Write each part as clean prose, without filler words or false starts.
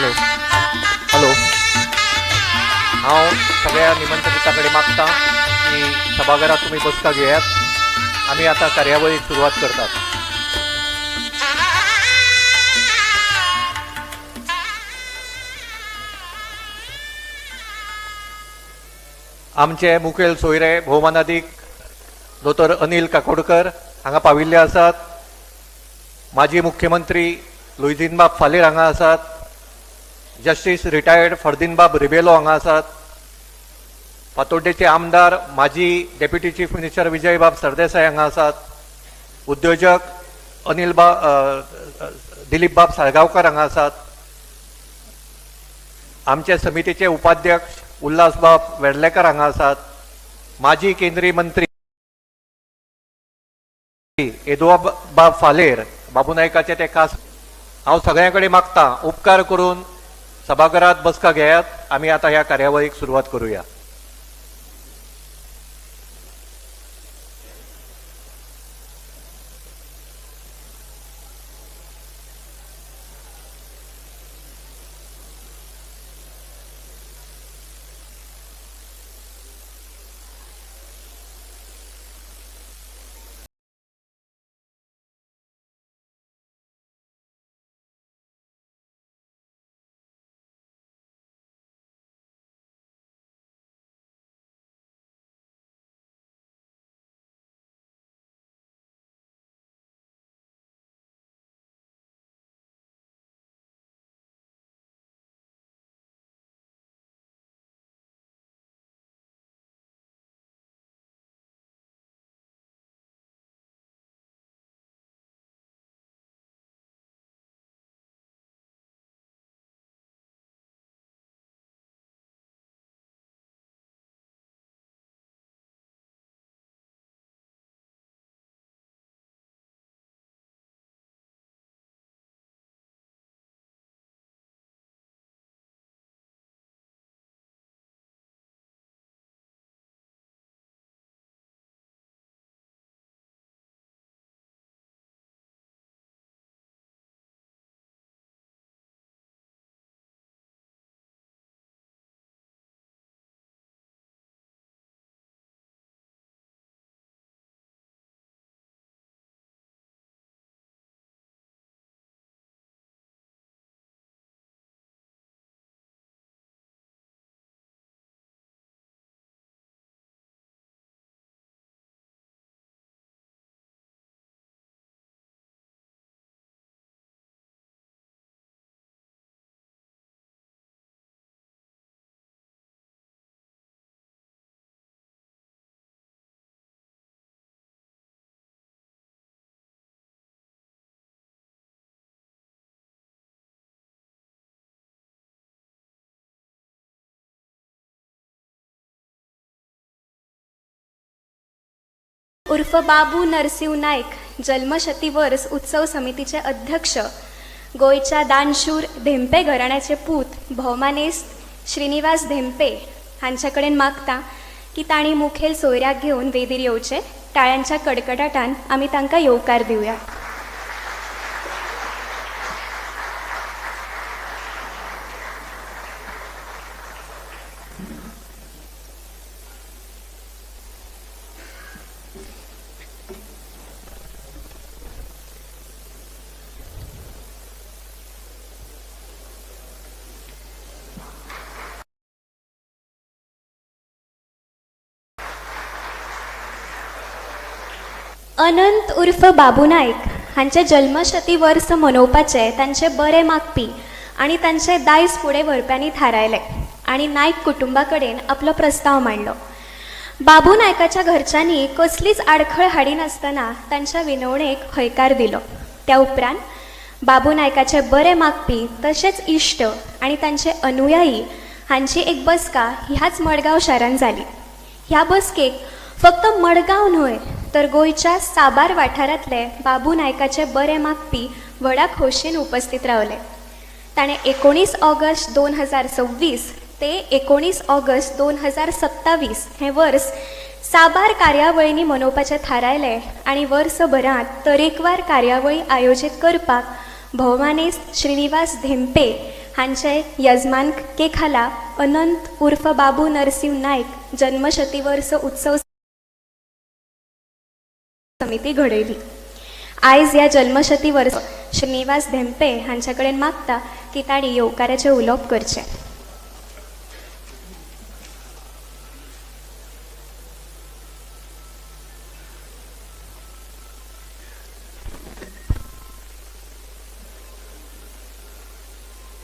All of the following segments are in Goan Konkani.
हॅलो हॅलो, हांव सगळ्या निमंत्रिता कडेन मागता की सभाघरात तुमी बसका घेयात. आमी आतां कार्यावळीक सुरवात करतात. आमचे मुखेल सोयरे भोवमानादीक दोतोर अनिल काकोडकर हांगा पाविल्ले आसात. माजी मुख्यमंत्री लुईझिनबाब फालेर हांगा आसात. जस्टीस रिटायर्ड फर्दिनबाब रिबेलो हांगा आसात. फातोड्डेचे आमदार माजी डेप्युटी चीफ मिनिस्टर विजयबाब सरदेसाय हांगा आसात. उद्योजक अनिल बा दिलीप बाब साळगांवकर हांगा आसात. आमचे समितीचे उपाध्यक्ष उल्हासबाब वेर्लेकर हांगा आसात. माजी केंद्रीय मंत्री एदुआबाब फालेर, बाबू नायकाचे ते खास. हांव सगळ्यां कडेन मागता, उपकार करून सभाघरात बसका घेयात. आमी आतां ह्या कार्यावळीक सुरवात करूया. उर्फ बाबू नरसिंह नायक जल्मशती वर्स उत्सव समितीचे अध्यक्ष, गोंयच्या दानशूर धेंपे घराण्याचे पूत भोवमानेस्त श्रीनिवास धेंपे हांचे कडेन मागता की तांणी मुखेल सोयऱ्याक घेवन वेदीर येवचे. टाळ्यांच्या कडकडाटान आमी तांकां येवकार दिवया. अनंत उर्फ बाबू नायक हांचे जल्मशती वर्स मनोवपाचें तांचे बरें मागपी आनी तांचे दायज फुडें व्हरप्यांनी थारायलें आनी नायक कुटुंबा कडेन आपलो प्रस्ताव मांडलो. बाबू नायकाच्या घरच्यांनी कसलीच आडखळ हाडिनासतना तांच्या विनवणेक हयकार दिलो. त्या उपरांत बाबू नायकाचे बरे मागपी तशेंच इश्ट आनी तांचे अनुयायी हांची एक बसका ह्याच मडगांव शारांत जाली. ह्या बसकेक फक्त मडगांव न्हय तर गोंयच्या साबार वाठारांतले बाबू नायकाचे बरे मागपी व्हडा खोशयेन उपस्थित रावले. ताणें 19 ऑगस्ट 2026 ते 19 ऑगस्ट 2027 हें वर्स साबार कार्यावळींनी मनोवपाचें थारायलें आनी वर्सभरांत तरेकवार कार्यावळी आयोजीत करपाक भोवमानेस्त श्रीनिवास धेंपे हांचे यजमानके खाला अनंत उर्फ बाबू नरसिंह नायक जन्मशती वर्स उत्सव समिती घडयली. आयज ह्या जल्मशती वर्स श्रीनिवास धेंपे हांचे कडेन मागता की तांणी येवकाराचें उलोवप करचें.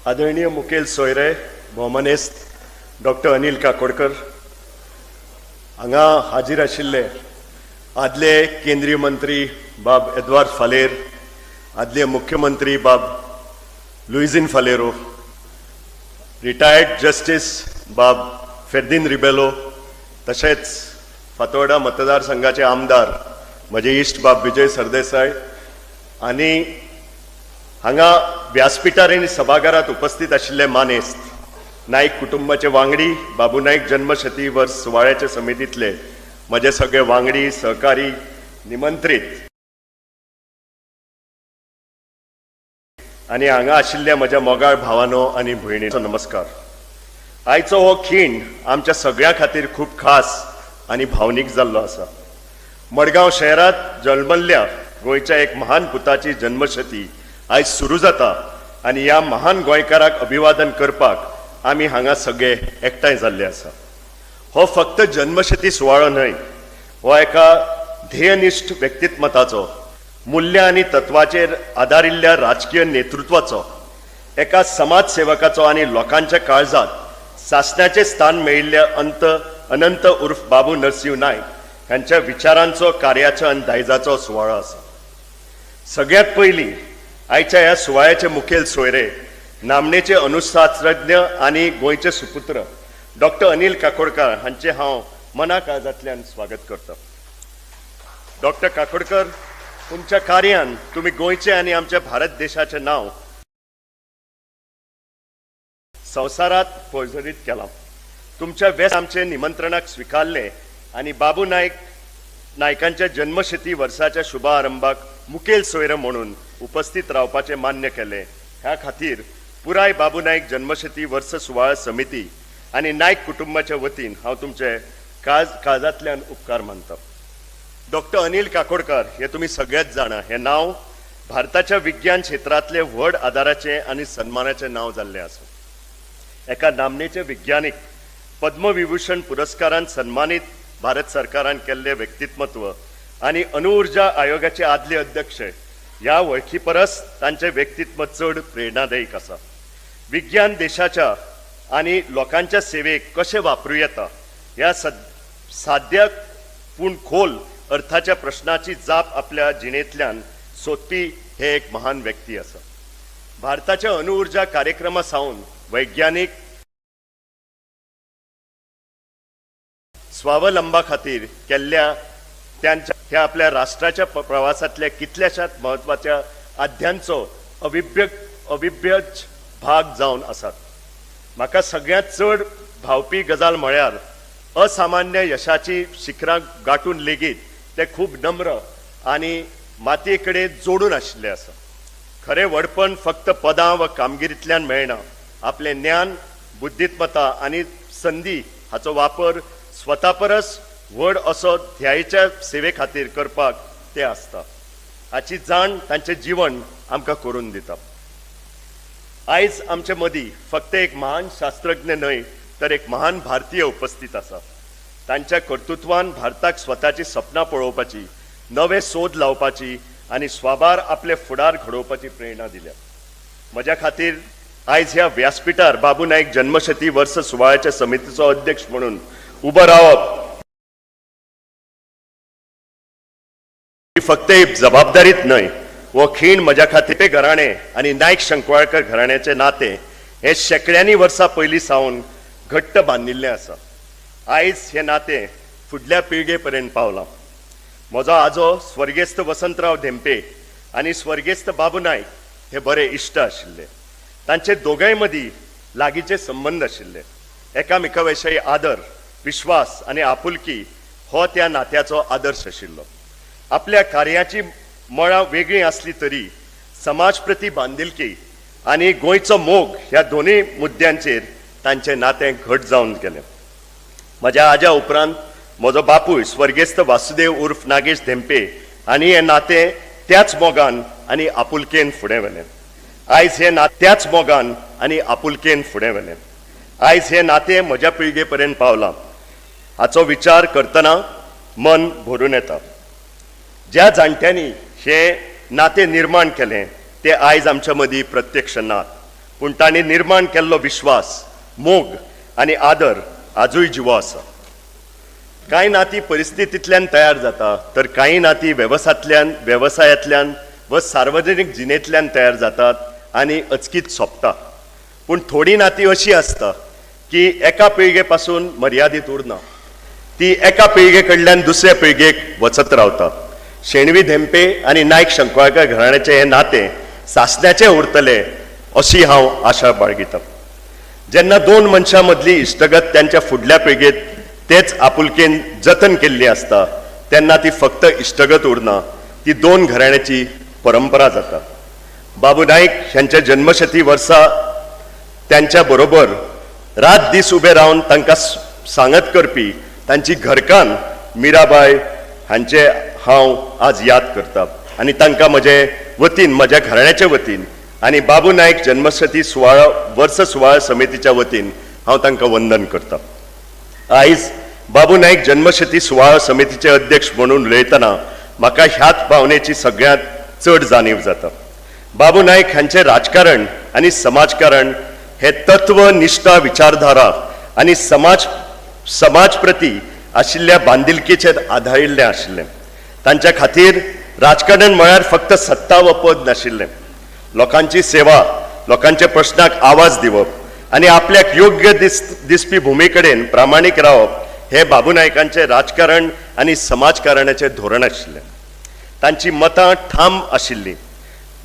आदरणीय मुखेल सोयरे भोवमानेस्त डॉक्टर अनिल काकोडकर, हांगा हाजीर आशिल्ले आदले केंद्रीय मंत्री बाब एदवार्द फालेर, आदले मुख्यमंत्री बाब लुइझिन फालेरो, रिटायर्ड जस्टीस बाब फेर्दीन रिबेलो, तशेंच फातोर्डा मतदारसंघाचे आमदार म्हजे इश्ट बाब विजय सरदेसाय आनी हांगा व्यासपिठार आनी सभाघरात उपस्थित आशिल्ले मानेस्त, नायक कुटुंबाचे वांगडी, बाबू नायक जन्मशती वर्स सुवाळ्याचे समितींतले म्हजे सगळे वांगडी, सहकारी, निमंत्रीत आनी हांगा आशिल्ल्या म्हज्या मोगाळ भावानो आनी भयणीचो नमस्कार. आयचो हो खीण आमच्या सगळ्यां खातीर खूब खास आनी भावनीक जाल्लो आसा. मडगांव शहरात जल्मल्ल्या गोंयच्या एक महान पुताची जन्मशती आयज सुरू जाता आनी ह्या महान गोंयकाराक अभिवादन करपाक आमी हांगा सगळे एकठांय जाल्ले आसा. हो फक्त जन्मशती सुवाळो न्हय, हो एका ध्येयनिश्ठ व्यक्तिमत्वाचो, मुल्यां आनी तत्वाचेर आदारिल्ल्या राजकीय नेतृत्वाचो, एका समाज सेवकाचो आनी लोकांच्या काळजांत सासण्याचें स्थान मेळिल्ल्या अनंत उर्फ बाबू नरसिंह नायक हांच्या विचारांचो, कार्याचो आनी दायजाचो सुवाळो आसा. सगळ्यांत पयलीं आयच्या ह्या सुवाळ्याचे मुखेल सोयरे, नामनेचे अनुशास्त्रज्ञ आनी गोंयचे सुपुत्र डॉक्टर अनिल काकोडकर हांचे हांव मना काळजांतल्यान स्वागत करता. डॉक्टर काकोडकर, तुमच्या कार्यान तुमी गोंयचे आनी आमच्या भारत देशाचें नांव संवसारात पर्जळीत केलां. तुमच्या वेस आमचे निमंत्रणाक स्विकारलें आनी बाबू नायकांच्या जन्मशती वर्साच्या शुभारंभाक मुखेल सोयरे म्हणून उपस्थित रावपाचें मान्य केलें, ह्या खातीर पुराय बाबू नायक जन्मशती वर्स सुवाळा समिती आनी नायक कुटुंबाच्या वतीन हांव तुमचे काळजांतल्यान उपकार मानता. डॉक्टर अनिल काकोडकर हे तुमी सगळेच जाणा, हें नांव भारताच्या विज्ञान क्षेत्रांतले व्हड आदाराचें आनी सन्मानाचें नांव जाल्लें आसा. एका नामनेचे विज्ञानीक, पद्मविभूषण पुरस्कारान सन्मानीत भारत सरकारान केल्लें व्यक्तिमत्व आनी अणुउर्जा आयोगाचे आदले अध्यक्ष ह्या वळखी परस तांचें व्यक्तित्व चड प्रेरणादायक आसा. विज्ञान देशाच्या आनी लोकांच्या सेवेक कशें वापरूं येता ह्या साद्या पूण खोल अर्थाच्या प्रश्नाची जाप आपल्या जिणेंतल्यान सोदपी हे एक महान व्यक्ती आसा. भारताच्या अणुउर्जा कार्यक्रमा सावन वैज्ञानीक स्वावलंबा खातीर केल्ल्या त्यांच्या ह्या आपल्या राष्ट्राच्या प्रवासांतल्या कितल्याशाच म्हत्वाच्या आद्यांचो अविभ्यज भाग जावन आसात. म्हाका सगळ्यांत चड भावपी गजाल म्हळ्यार असामान्य यशाची शिखरां गांठून लेगीत ते खूब नम्र आनी मातये कडेन जोडून आशिल्ले आसा. खरें व्हडपण फक्त पदां वा कामगिरींतल्यान मेळना, आपलें ज्ञान, बुद्धिमत्ता आनी संदी हाचो वापर स्वता परस व्हड असो ध्यायच्या सेवे खातीर करपाक ते आसता. हाची जाण तांचें जीवन आमकां करून दिता. आयज आमचे मदीं फक्त एक महान शास्त्रज्ञ न्हय तर एक महान भारतीय उपस्थित आसा. तांच्या कर्तृत्वान भारताक स्वताची सपनां पळोवपाची, नवे सोद लावपाची आनी स्वाभार आपले फुडार घडोवपाची प्रेरणा दिल्या. म्हज्या खातीर आयज ह्या व्यासपिठार बाबू नायक जन्मशती वर्स सुवाळ्याच्या समितीचो अध्यक्ष म्हणून उबो रावप ही फक्त एक जबाबदारीच न्हय, हो खीण म्हज्या खातीर घराणें आनी नायक शंकवाळकर घराण्याचें नातें हें शेंकड्यांनी वर्सां पयलीं सावन घट्ट बांदिल्लें आसा. आयज हें नातें फुडल्या पिळगे पर्यंत पावलां. म्हजो आजो स्वर्गेस्त वसंतराव धेंपे आनी स्वर्गेस्त बाबू नायक हे बरे इश्ट आशिल्ले. तांचे दोगांय मदीं लागींचे संबंद आशिल्ले. एकामेका विशीं आदर, विश्वास आनी आपुलकी हो त्या नात्याचो आदर्श आशिल्लो. आपल्या कार्याची मळां वेगळीं आसली तरी समाज प्रती बांदिलकी आनी गोंयचो मोग ह्या दोनूय मुद्द्यांचेर तांचें नातें घट जावन गेलें. म्हज्या आज्या उपरांत म्हजो बापूय स्वर्गेस्त वासुदेव उर्फ नागेश धेंपे आनी हें नातें त्याच मोगान आनी आपुलकेन फुडें व्हेलें. आयज हें त्याच मोगान आनी आपुलकेन फुडें व्हेलें. आयज हें नातें म्हज्या पिळगे पर्यंत पावलां हाचो विचार करतना मन भरून येता. ज्या जाणट्यांनी हें नातें निर्माण केलें ते आयज आमच्या मदीं प्रत्यक्ष नात, पूण तांणी निर्माण केल्लो विश्वास, मोग आनी आदर आजूय जिवो आसा. कांय नातीं परिस्थितींतल्यान तयार जाता तर कांय नातीं वेवसायांतल्यान व सार्वजनीक जिणेंतल्यान तयार जातात आनी अचकीत सोंपता. पूण थोडीं नातीं अशीं आसता की एका पिळगे पासून मर्यादीत उरना, ती एका पिळगे कडल्यान दुसऱ्या पिळगेक वचत रावता. शेणवी धेंपे आनी नायक शंकुआळकर घराण्याचें हें नातें सासण्याचें उरतलें अशी हांव आशा बाळगितां. जेन्ना दोन मनशां मदली इश्टगत त्यांच्या फुडल्या पिळगेत तेच आपुलकेन जतन केल्ली आसता तेन्ना ती फक्त इश्टगत उरना, ती दोन घराण्याची परंपरा जाता. बाबू नायक ह्यांच्या जन्मशती वर्सा त्यांच्या बरोबर रात दीस उबे रावन तांकां सांगत करपी तांची घरकान्न मीराबाय हांचे हांव आज याद करता आनी तांकां म्हजे वतीन, म्हज्या घराण्याचे वतीन आनी बाबू नायक जन्मशती सुवाळो वर्स सुवाळो समितीच्या वतीन हांव तांकां वंदन करता. आयज बाबू नायक जन्मशती सुवाळो समितीचे अध्यक्ष म्हणून उलयतना म्हाका ह्याच भावनेची सगळ्यांत चड जाणीव जाता. बाबू नायक हांचें राजकारण आनी समाजकारण हे तत्व निश्ठा, विचारधारा आनी समाज प्रती आशिल्ल्या बांदिलकेचेर आदारिल्लें आशिल्लें. तांच्या खातीर राजकारण म्हळ्यार फक्त सत्ता व पद नाशिल्लें. लोकांची सेवा, लोकांच्या प्रश्नाक आवाज दिवप आनी आपल्याक योग्य दिसपी भुमी कडेन प्रामाणीक रावप हे बाबू नायकांचें राजकारण आनी समाजकारणाचें धोरण आशिल्लें. तांची मतां ठाम आशिल्लीं,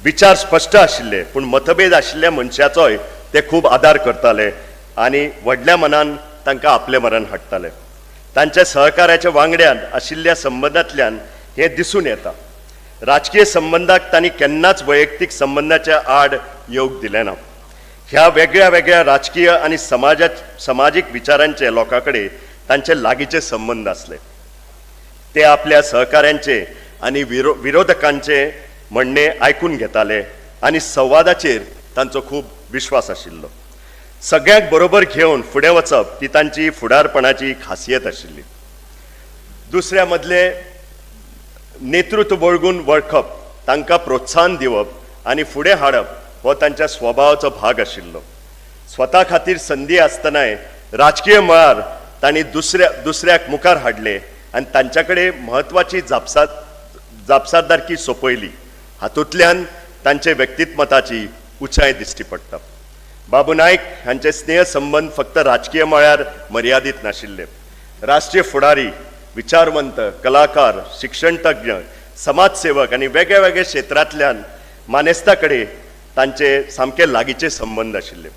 विचार स्पश्ट आशिल्ले, पूण मतभेद आशिल्ल्या मनशाचोय ते खूब आदार करताले आनी व्हडल्या मनान तांकां आपले मरण हाडटाले. तांच्या सहकार्याच्या वांगड्यान आशिल्ल्या संबंदांतल्यान हें दिसून येता. राजकीय संबंदाक तांणी केन्नाच वैयक्तीक संबंदाच्या आड येवंक दिलें ना. ह्या वेगळ्या वेगळ्या राजकीय आनी समाजीक विचारांचे लोकां कडेन तांचे लागींचे संबंद आसले. ते आपल्या सहकाऱ्यांचे आनी विरोधकांचे म्हणणें आयकून घेताले आनी संवादाचेर तांचो खूब विश्वास आशिल्लो. सगळ्यांक बरोबर घेवन फुडें वचप ती तांची फुडारपणाची खासियत आशिल्ली. दुसऱ्या मदले नेतृत्व वळगून वळखप, तांकां प्रोत्साहन दिवप आनी फुडें हाडप हो तांच्या स्वभावाचो भाग आशिल्लो. स्वता खातीर संदी आसतनाय राजकीय मळार तांणी दुसऱ्याक मुखार हाडले आनी तांच्या कडेन म्हत्वाची जापसालदारकी सोंपयली. हातूंतल्यान तांचे व्यक्तिमत्वाची उंचाय दिश्टी पडटा. बाबू नायक हांचे स्नेह संबंद फक्त राजकीय मळार मर्यादीत नाशिल्ले. राष्ट्रीय फुडारी, विचारवंत, कलाकार, शिक्षणतज्ञ, समाजसेवक आनी वेगळ्या वेगळ्या क्षेत्रांतल्यान मानेस्ता कडेन तांचे सामके लागींचे संबंद आशिल्ले.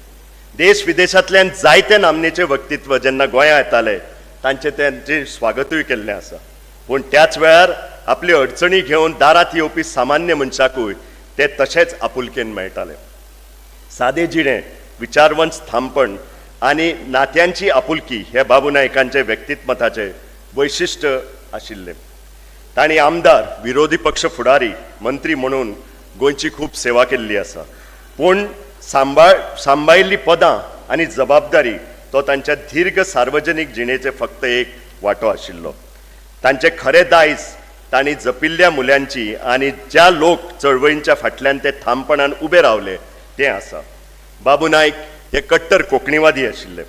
देश विदेशांतल्यान जायते नामनेचे व्यक्तित्व जेन्ना गोंया येताले तांचे तांचे स्वागतूय केल्लें आसा. पूण त्याच वेळार आपली अडचणी घेवन दारांत येवपी सामान्य मनशाकूय ते तशेंच आपुलकेन मेळटाले. सादे जिणें, विचारवंत ठामपण आनी नात्यांची आपुलकी हे बाबू नायकांचे व्यक्तिमत्वाचे वैशिश्ट आशिल्लें. तांणी आमदार, विरोधी पक्ष फुडारी, मंत्री म्हणून गोंयची खूब सेवा केल्ली आसा. पूण सांबाळिल्लीं पदां आनी जबाबदारी तो तांच्या दीर्घ सार्वजनीक जिणेचे फक्त एक वांटो आशिल्लो. तांचे खरें दायज तांणी जपिल्ल्या मुल्यांची आनी ज्या लोक चळवळींच्या फाटल्यान ते ठामपणान उबे रावले तें आसा. बाबू नायक हे कट्टर कोंकणीवादी आशिल्ले.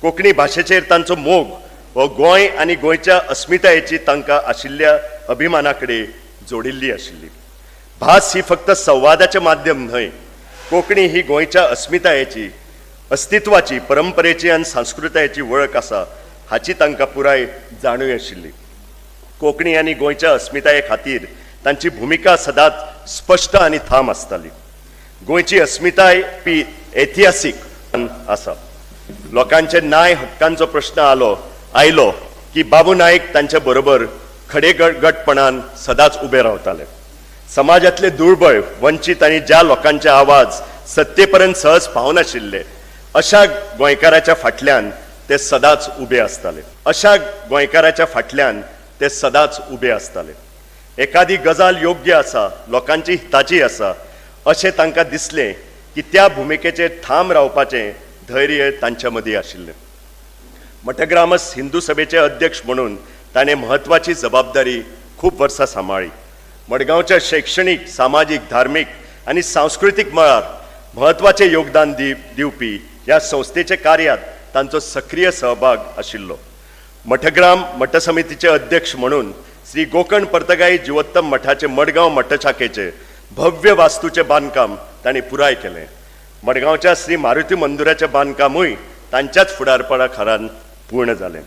कोंकणी भाशेचेर तांचो मोग हो गोंय आनी गोंयच्या अस्मितायेची तांकां आशिल्ल्या अभिमाना कडेन जोडिल्ली आशिल्ली. भास ही फक्त संवादाचें माध्यम न्हय, कोंकणी ही गोंयच्या अस्मितायेची, अस्तित्वाची, परंपरेची आनी संस्कृतायेची वळख आसा हाची तांकां पुराय जाणीव आशिल्ली. कोंकणी आनी गोंयच्या अस्मिताये खातीर तांची भुमिका सदांच स्पश्ट आनी ठाम आसताली. गोंयची अस्मिताय पी ऐतिहासीक आसा. लोकांचे न्याय हक्कांचो प्रश्न आयलो की बाबू नायक तांच्या बरोबर खडेगटपणान सदांच उबे रावताले. समाजातले दुर्बळ, वंचीत आनी ज्या लोकांचे आवाज सत्ते पर्यंत सहज पावनाशिल्ले अशा गोंयकाराच्या फाटल्यान ते सदांच उबे आसताले. अशा गोंयकाराच्या फाटल्यान ते सदांच उबे आसताले. एखादी गजाल योग्य आसा, लोकांची हिताची आसा अशें तांकां दिसलें की त्या भुमिकेचेर ठाम रावपाचें धैर्य तांच्या मदीं आशिल्लें. मठग्रामस हिंदू सभेचे अध्यक्ष म्हणून ताणें म्हत्वाची जबाबदारी खूब वर्सां सांबाळ्ळी. मडगांवच्या शैक्षणीक, सामाजीक, धार्मीक आनी सांस्कृतीक मळार म्हत्वाचें योगदान दिवपी ह्या संस्थेच्या कार्यात तांचो सक्रीय सहभाग आशिल्लो. मठग्राम मठसमितीचे अध्यक्ष म्हणून श्री गोकर्ण पर्तगाई जिवोत्तम मठाचे मडगांव मठशाखेचे भव्य वास्तूचें बांदकाम तांणी पुराय केलें. मडगांवच्या श्री मारुती मंदिराचें बांदकामूय तांच्याच फुडारपणा खाला पूर्ण जालें.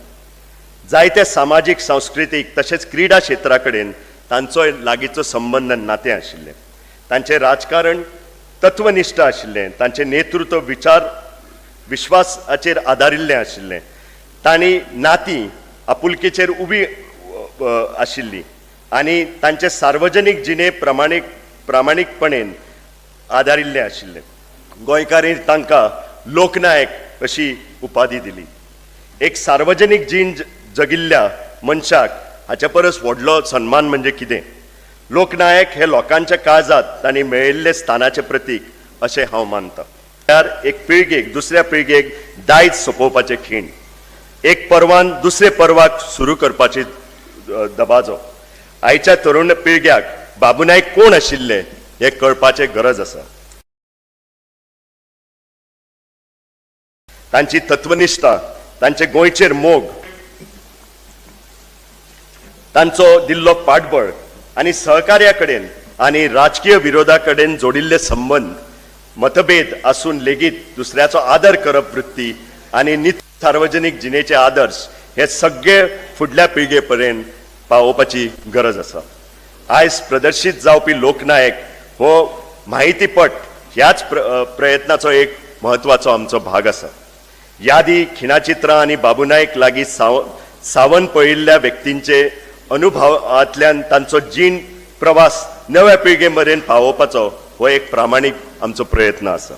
जायते सामाजीक, सांस्कृतीक तशेंच क्रिडा क्षेत्रा कडेन तांचो लागींचो संबंद नातें आशिल्लें. तांचें राजकारण तत्वनिश्ठ आशिल्लें. तांचें नेतृत्व विचार विश्वासाचेर आदारिल्लें आशिल्लें. तांणी नातीं आपुलकेचेर उबी आशिल्ली आनी तांचे सार्वजनीक जिणे प्रामाणीकपणेन आदारिल्लें आशिल्लें. गोंयकारांनी तांकां लोकनायक अशी उपाधी दिली. एक सार्वजनीक जीण जगिल्ल्या मनशाक हाचे परस व्हडलो सन्मान म्हणजे कितें? लोकनायक हे लोकांच्या काळजांत तांणी मेळिल्ले स्थानाचें प्रतीक अशें हांव मानतां. म्हळ्यार एक पिळगेक दुसऱ्या पिळगेक दायज सोंपोवपाचें खीण, एक पर्वान दुसरे पर्वाक सुरू करपाची दबाजो. आयच्या तरुण पिळग्याक बाबू नायक कोण आशिल्ले हें कळपाचें गरज आसा. तांची तत्वनिश्ठा, तांचे गोंयचेर मोग, तांचो दिल्लो पाठबळ आनी सहकार्या कडेन आनी राजकीय विरोधा कडेन जोडिल्ले संबंद, मतभेद आसून लेगीत दुसऱ्याचो आदर करप वृत्ती आनी नित सार्वजनीक जिणेचे आदर्श हे सगळे फुडल्या पिळगे पर्यंत पावोवपाची गरज आसा. आयज प्रदर्शीत जावपी लोकनायक हो म्हायतीपट ह्याच प्रयत्नाचो एक म्हत्वाचो आमचो भाग आसा. यादी, खिणाचित्रां आनी बाबू नायक लागीं सावन पळयिल्ल्या व्यक्तींचे अनुभवांतल्यान तांचो जीण प्रवास नव्या पिळगे मेरेन पावोवपाचो हो एक प्रामाणीक आमचो प्रयत्न आसा.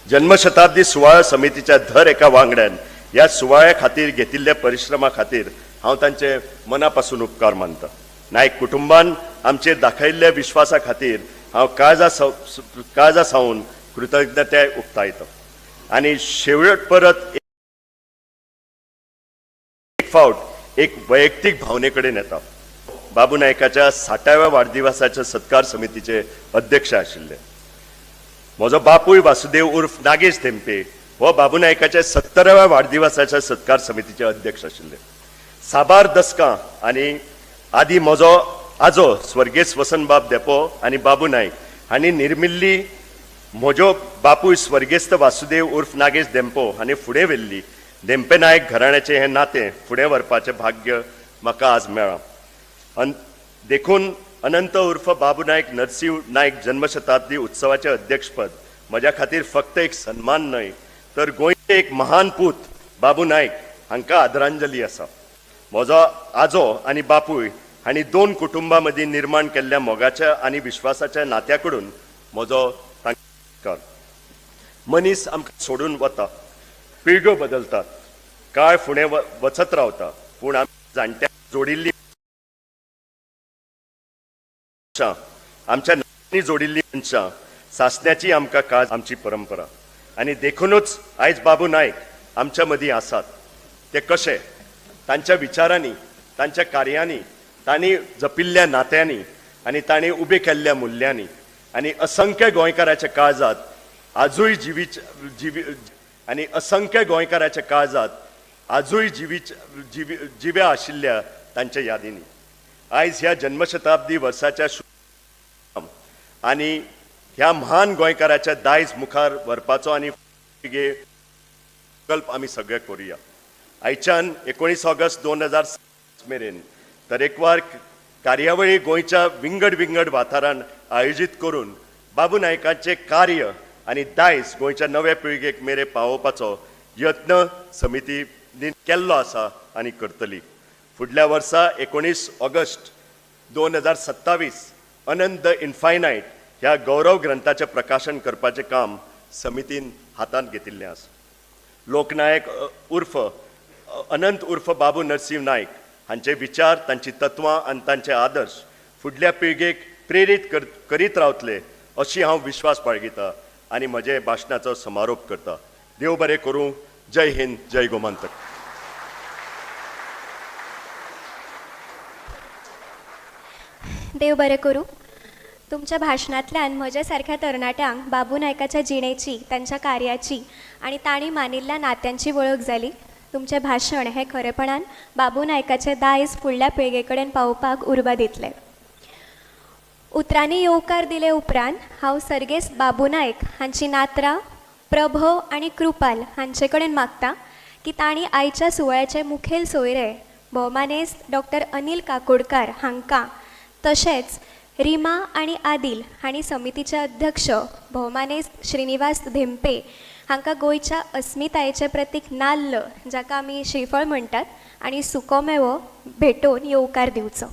जन्मशताब्दी सुवाळो समितीच्या दर एका वांगड्यान ह्या सुवाळ्या खातीर घेतिल्ल्या परिश्रमा खातीर हांव तांचे मना पासून उपकार मानता. नायक कुटुंबान आमचेर दाखयल्ल्या विश्वासा खातीर हांव काळजा सावन कृतज्ञताय उक्तायता आनी शेवट परत एक फावट एक वैयक्तीक भावने कडेन येता. बाबू नायकाच्या 60व्या वाडदिवसाच्या सत्कार समितीचे अध्यक्ष आशिल्ले. म्हजो बापूय वासुदेव उर्फ नागेश धेंपे हो बाबू नायकाच्या 70व्या वाडदिवसाच्या सत्कार समितीचे अध्यक्ष आशिल्ले. साबार दसकां आनी आदी म्हजो आजो स्वर्गेस्त वसंतबाब धेंपो आनी बाबू नायक हांणी निर्मिल्ली म्हजो बापूय स्वर्गेस्त वासुदेव उर्फ नागेश धेंपो हांणी फुडें व्हेल्ली धेंपे नायक घराण्याचें हें नातें फुडें व्हरपाचें भाग्य म्हाका आज मेळ्ळां. देखून अनंत उर्फ बाबू नायक नरसिंह नायक जन्मशताब्दी उत्सवाचें अध्यक्षपद म्हज्या खातीर फक्त एक सन्मान न्हय तर गोंयचे एक महान पूत बाबू नायक हांकां आदरांजली आसा. म्हजो आजो आनी बापूय हांणी दोन कुटुंबां मदीं निर्माण केल्ल्या मोगाच्या आनी विश्वासाच्या नात्या कडून म्हजो तांकां. मनीस आमकां सोडून वता, पिळग्यो बदलतात, काळ फुडें वचत रावता, पूण आमी जाणट्या जोडिल्ली मनशां, आमच्या नात्यांनी जोडिल्ली मनशां सासण्याची आमकां काळ आमची परंपरा आनी देखूनच आयज बाबू नायक आमच्या मदीं आसात. ते कशे? तांच्या विचारांनी, तांच्या कार्यांनी, तांणी जपिल्ल्या नात्यांनी आनी तांणी उबे केल्ल्या मुल्यांनी आनी असंख्य गोंयकाराच्या काळजांत आजूय जिवीच जिवी आनी असंख्य गोंयकाराच्या काळजांत आजूय जिवीच जिवी जिव्या आशिल्ल्या तांच्या यादींनी आयज ह्या जन्मशताब्दी वर्साच्या आनी ह्या महान गोंयकाराच्या दायज मुखार व्हरपाचो आनी संकल्प आमी सगळे करुया. आयच्यान 19 ऑगस्ट 2000 मेरेन तरेकवार कार्यावळी गोंयच्या विंगड विंगड वाठारांत आयोजीत करून बाबू नायकाचें कार्य आनी दायज गोंयच्या नव्या पिळगेक मेरेन पावोवपाचो यत्न समितीन केल्लो आसा आनी करतली. फुडल्या वर्सा 19 ऑगस्ट 2027 अनंत the infinite ह्या गौरव ग्रंथाचें प्रकाशन करपाचें काम समितीन हातांत घेतिल्लें आसा. लोकनायक उर्फ अनंत उर्फ बाबू नरसिंह नायक हांचे विचार, तांची तत्वां आनी तांचे आदर्श फुडल्या पिळगेक प्रेरीत करीत रावतले अशी हांव विश्वास बाळगिता आनी म्हजे भाशणाचो समारोप करता. देव बरें करूं. जय हिंद, जय गोमंतक. देव बरें करूं. तुमच्या भाशणांतल्यान म्हज्या सारक्या तरणाट्यांक बाबू नायकाच्या जिणेची, तांच्या कार्याची आनी तांणी मानिल्ल्या नात्यांची वळख जाली. तुमचें भाशण हें खरेपणान बाबू नायकाचें दायज फुडल्या पिळगे कडेन पावोवपाक उर्बा दितलें. उतरांनी येवकार दिले उपरांत हांव सर्गेस्त बाबू नायक हांची नातरां प्रभव आनी कृपाल हांचे कडेन मागता की तांणी आयच्या सुवाळ्याचे मुखेल सोयरे भोवमानेस्त डॉक्टर अनील काकोडकार हांकां, तशेंच रिमा आनी आदिल हांणी समितीचे अध्यक्ष भोवमानेस्त श्रीनिवास धेंपे हांकां गोंयच्या अस्मितायेचें प्रतीक नाल्ल, जाका आमी श्रीफळ म्हणटात, आनी सुको मेवो भेटोवन येवकार दिवचो.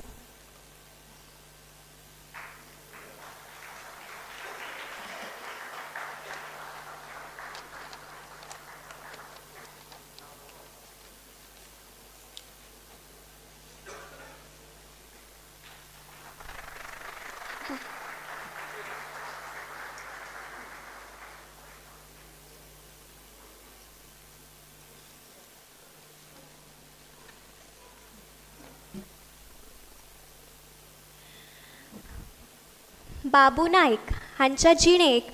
बाबू नायक हांच्या जिणेक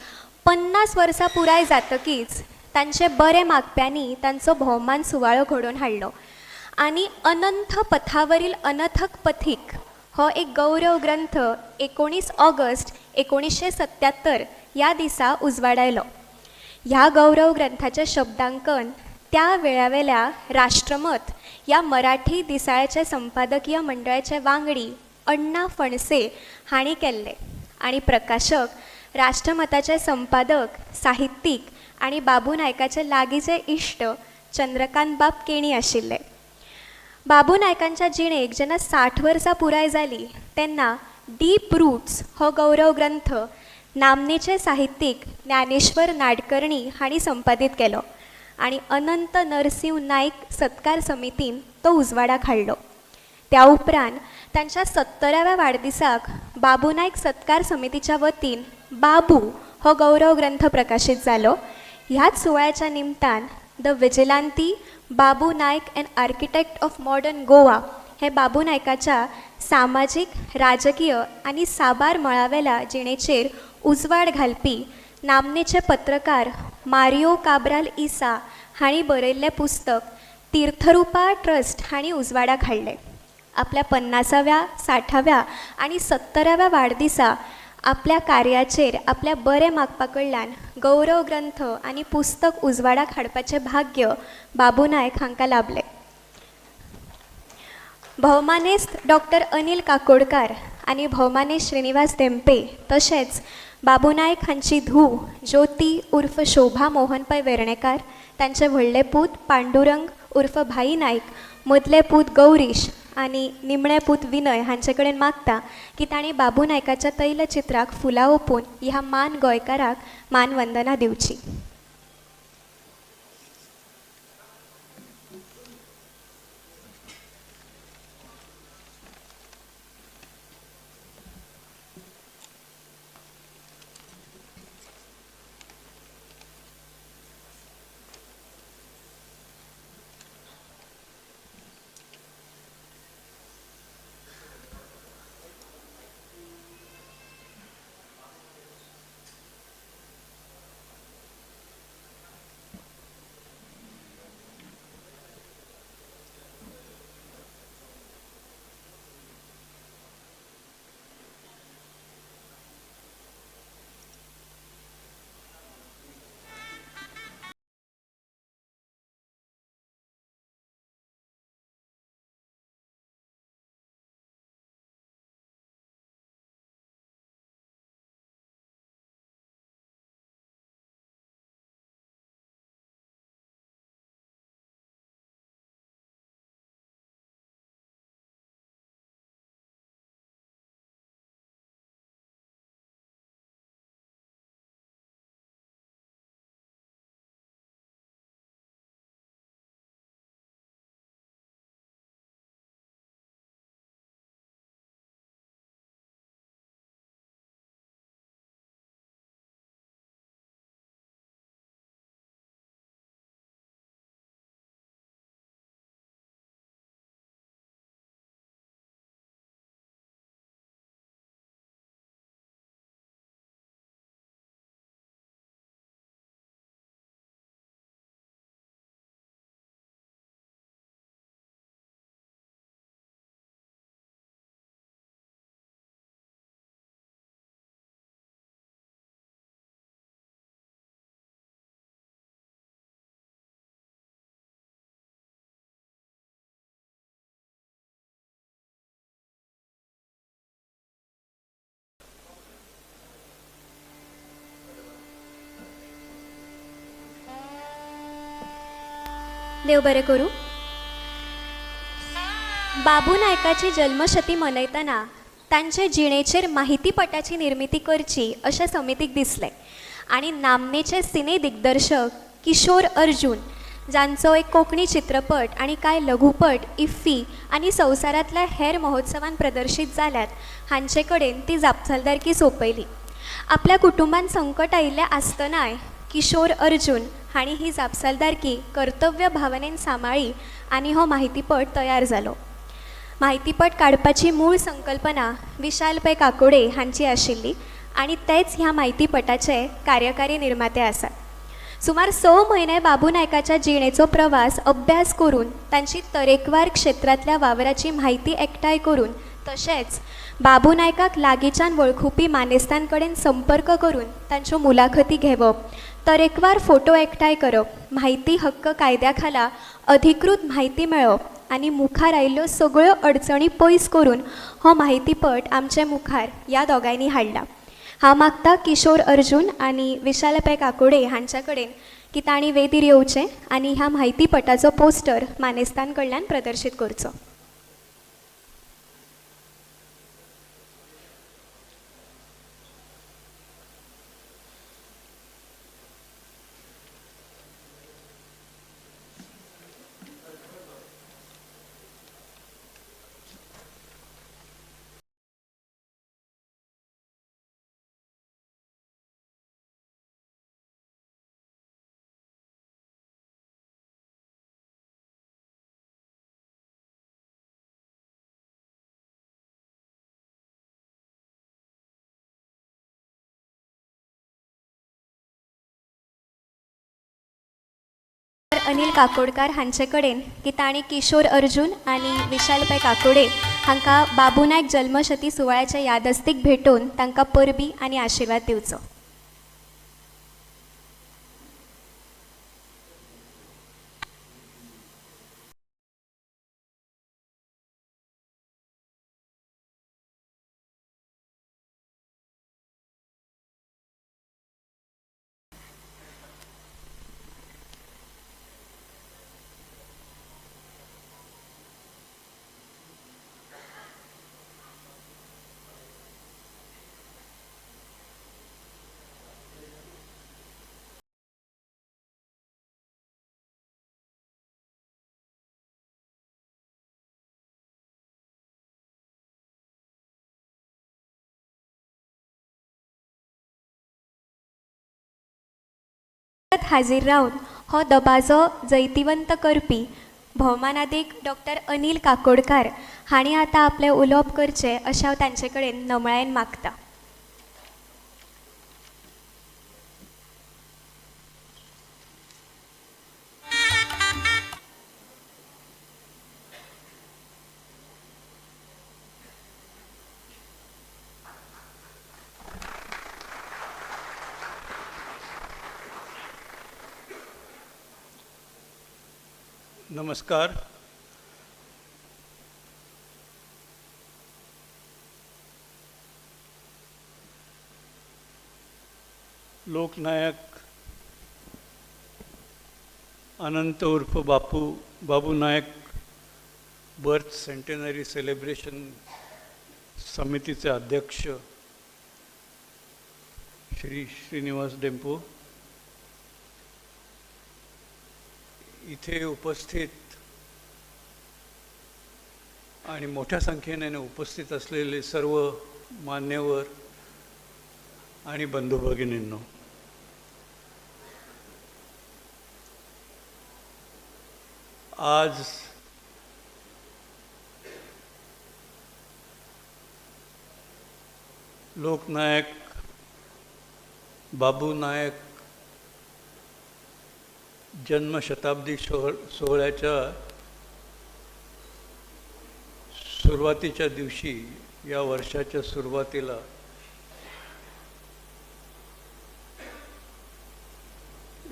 50 वर्सां पुराय जातकीच तांचे बरे मागप्यांनी तांचो भोवमान सुवाळो घडोवन हाडलो आनी अनंत पथावरील अनथक पथीक हो एक गौरव ग्रंथ 19 ऑगस्ट 1977 ह्या दिसा उजवाडायलो. ह्या गौरव ग्रंथाचें शब्दांकन त्या वेळावेल्या राष्ट्रमत ह्या मराठी दिसाळ्याचे संपादकीय मंडळाचे वांगडी अण्णा फणसे हांणी केल्लें आनी प्रकाशक राष्ट्रमताचे संपादक, साहित्यीक आनी बाबू नायकाचे लागींचे इश्ट चंद्रकांत बाब केणी आशिल्ले. बाबू नायकांच्या जिणेक जेन्ना 60 वर्सां पुराय जाली तेन्ना डीप रूट्स हो गौरव ग्रंथ नामनेचे साहित्यीक ज्ञानेश्वर नाडकर्णी हांणी संपादीत केलो आनी अनंत नरसिंह नायक सत्कार समितीन तो उजवाडाक हाडलो. त्या उपरांत तांच्या 70व्या वाडदिसाक बाबू नायक सत्कार समितीच्या वतीन बाबू हो गौरव ग्रंथ प्रकाशीत जालो. ह्याच सुवाळ्याच्या निमतान the vigilante Babu Naik and architect of modern Goa हे बाबू नायकाच्या सामाजीक, राजकीय आनी साबार मळावेल्या जिणेचेर उजवाड घालपी नामनेचे पत्रकार मारियो काब्राल इसा हांणी बरयल्लें पुस्तक तीर्थरुपा ट्रस्ट हांणी उजवाडाक हाडलें. आपल्या 50व्या, 60व्या आनी 70व्या वाडदिसा आपल्या कार्याचेर आपल्या बरें मागपा कडल्यान गौरव ग्रंथ आनी पुस्तक उजवाडाक हाडपाचें भाग्य बाबू नायक हांकां लाभलें. भोवमानेस्त डॉक्टर अनील काकोडकार आनी भोवमानेस्त श्रीनिवास धेंपे तशेंच बाबू नायक हांची धूव ज्योती उर्फ शोभा मोहन पै वेर्णेकार, तांचे व्हडले पूत पांडुरंग उर्फ भाई नायक, मदले पूत गौरीश आनी निमणे पूत विनय हांचे कडेन मागता की तांणी बाबू नायकाच्या तैलचित्राक फुलां ओंपून ह्या मान गोंयकाराक मानवंदना दिवची. देव बरें करूं. बाबू नायकाची जल्मशती मनयतना तांचे जिणेचेर माहितीपटाची निर्मिती करची अशें समितीक दिसलें आनी नामनेचे सिने दिग्दर्शक किशोर अर्जून जांचो एक कोंकणी चित्रपट आनी कांय लघुपट इफ्फी आनी संवसारांतल्या हेर महोत्सवान प्रदर्शीत जाल्यात हांचे कडेन ती जापसालदारकी सोंपयली. आपल्या कुटुंबान संकट आयिल्लें आसतनाय किशोर अर्जून हांणी ही जापसालदारकी कर्तव्य भावनेन सांबाळ्ळी आनी हो माहितीपट तयार जालो. माहितीपट काडपाची मूळ संकल्पना विशाल पै काकोडे हांची आशिल्ली आनी तेच ह्या माहितीपटाचे कार्यकारी निर्माते आसात. सुमार 6 म्हयने बाबू नायकाच्या जिणेचो प्रवास अभ्यास करून तांची तरेकवार क्षेत्रांतल्या वावराची म्हायती एकठांय करून तशेंच बाबू नायकाक लागींच्यान वळखुपी मानेस्तां कडेन संपर्क करून तांच्यो मुलाखती घेवप, तरेकवार फोटो एकठांय करप, म्हायती हक्क कायद्या खाला अधिकृत म्हायती मेळोवप आनी मुखार आयिल्ल्यो सगळ्यो अडचणी पयस करून हो माहितीपट आमचे मुखार ह्या दोगांयनी हाडला. हांव मागता किशोर अर्जून आनी विशाल पै काकोडे हांच्या कडेन की तांणी वेदीर येवचें आनी ह्या माहितीपटाचो पोस्टर मानेस्तां कडल्यान प्रदर्शीत करचो. अनिल काकोडकार हांचे कडेन की तांणी किशोर अर्जून आनी विशाल पै काकोडे हांकां बाबू नायक जल्मशती सुवाळ्याच्या यादस्तीक भेटोवन तांकां परबी आनी आशिर्वाद दिवचो. हाजीर रावन हो दबाजो जैतिवंत करपी भोवमानादीक डॉक्टर अनिल काकोडकार हांणी आतां आपलें उलोवप करचें अशें हांव तांचे कडेन नमळायेन मागता. नमस्कार. लोकनायक अनंत उर्फ बापू बाबू नायक बर्थ सेंटेनरी सेलिब्रेशन समितीचे अध्यक्ष श्री श्रीनिवास डेम्पो, इथे उपस्थित आणि मोठ्या संख्येने उपस्थित असलेले सर्व मान्यवर आणि बंधू भगिनींनो, आज लोकनायक बाबू नायक जन्मशताब्दी सोहळ्याच्या सुरुवातीच्या दिवशी, या वर्षाच्या सुरुवातीला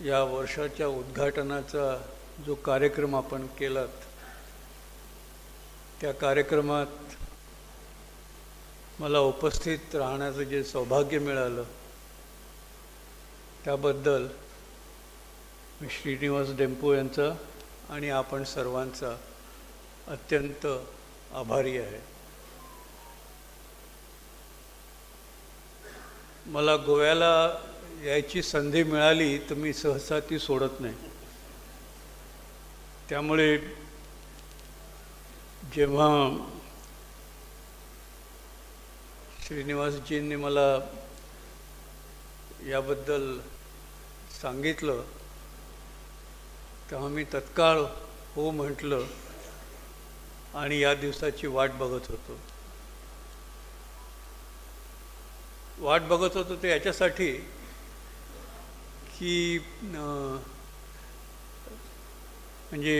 या वर्षाच्या उद्घाटनाचा जो कार्यक्रम आपण केलात, त्या कार्यक्रमात मला उपस्थित राहण्याचं जे सौभाग्य मिळालं त्याबद्दल मी श्रीनिवास डेम्पो यांचा आणि आपण सर्वांचा अत्यंत आभारी आहे. मला गोव्याला यायची संधी मिळाली तर मी सहसा ती सोडत नाही. त्यामुळे जेव्हा श्रीनिवासजींनी मला याबद्दल सांगितलं तेव्हा मी तत्काळ हो म्हटलं आणि या दिवसाची वाट बघत होतो. वाट बघत होतो ते याच्यासाठी की म्हणजे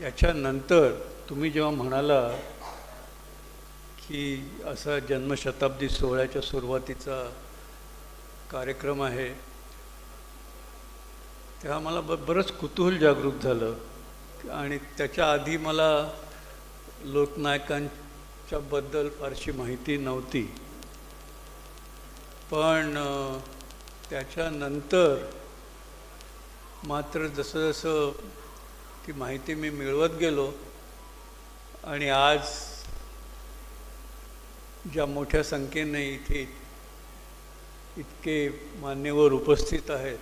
याच्यानंतर तुम्ही जेव्हा म्हणाला की असा जन्मशताब्दी सोहळ्याच्या सुरुवातीचा कार्यक्रम आहे, तेव्हा मला बरंच कुतूहल जागृत झालं. आणि त्याच्या आधी मला लोकनायकांच्याबद्दल फारशी माहिती नव्हती, पण त्याच्यानंतर मात्र जसं जसं ती माहिती मी मिळवत गेलो आणि आज ज्या मोठ्या संख्येने इथे इतके मान्यवर उपस्थित आहेत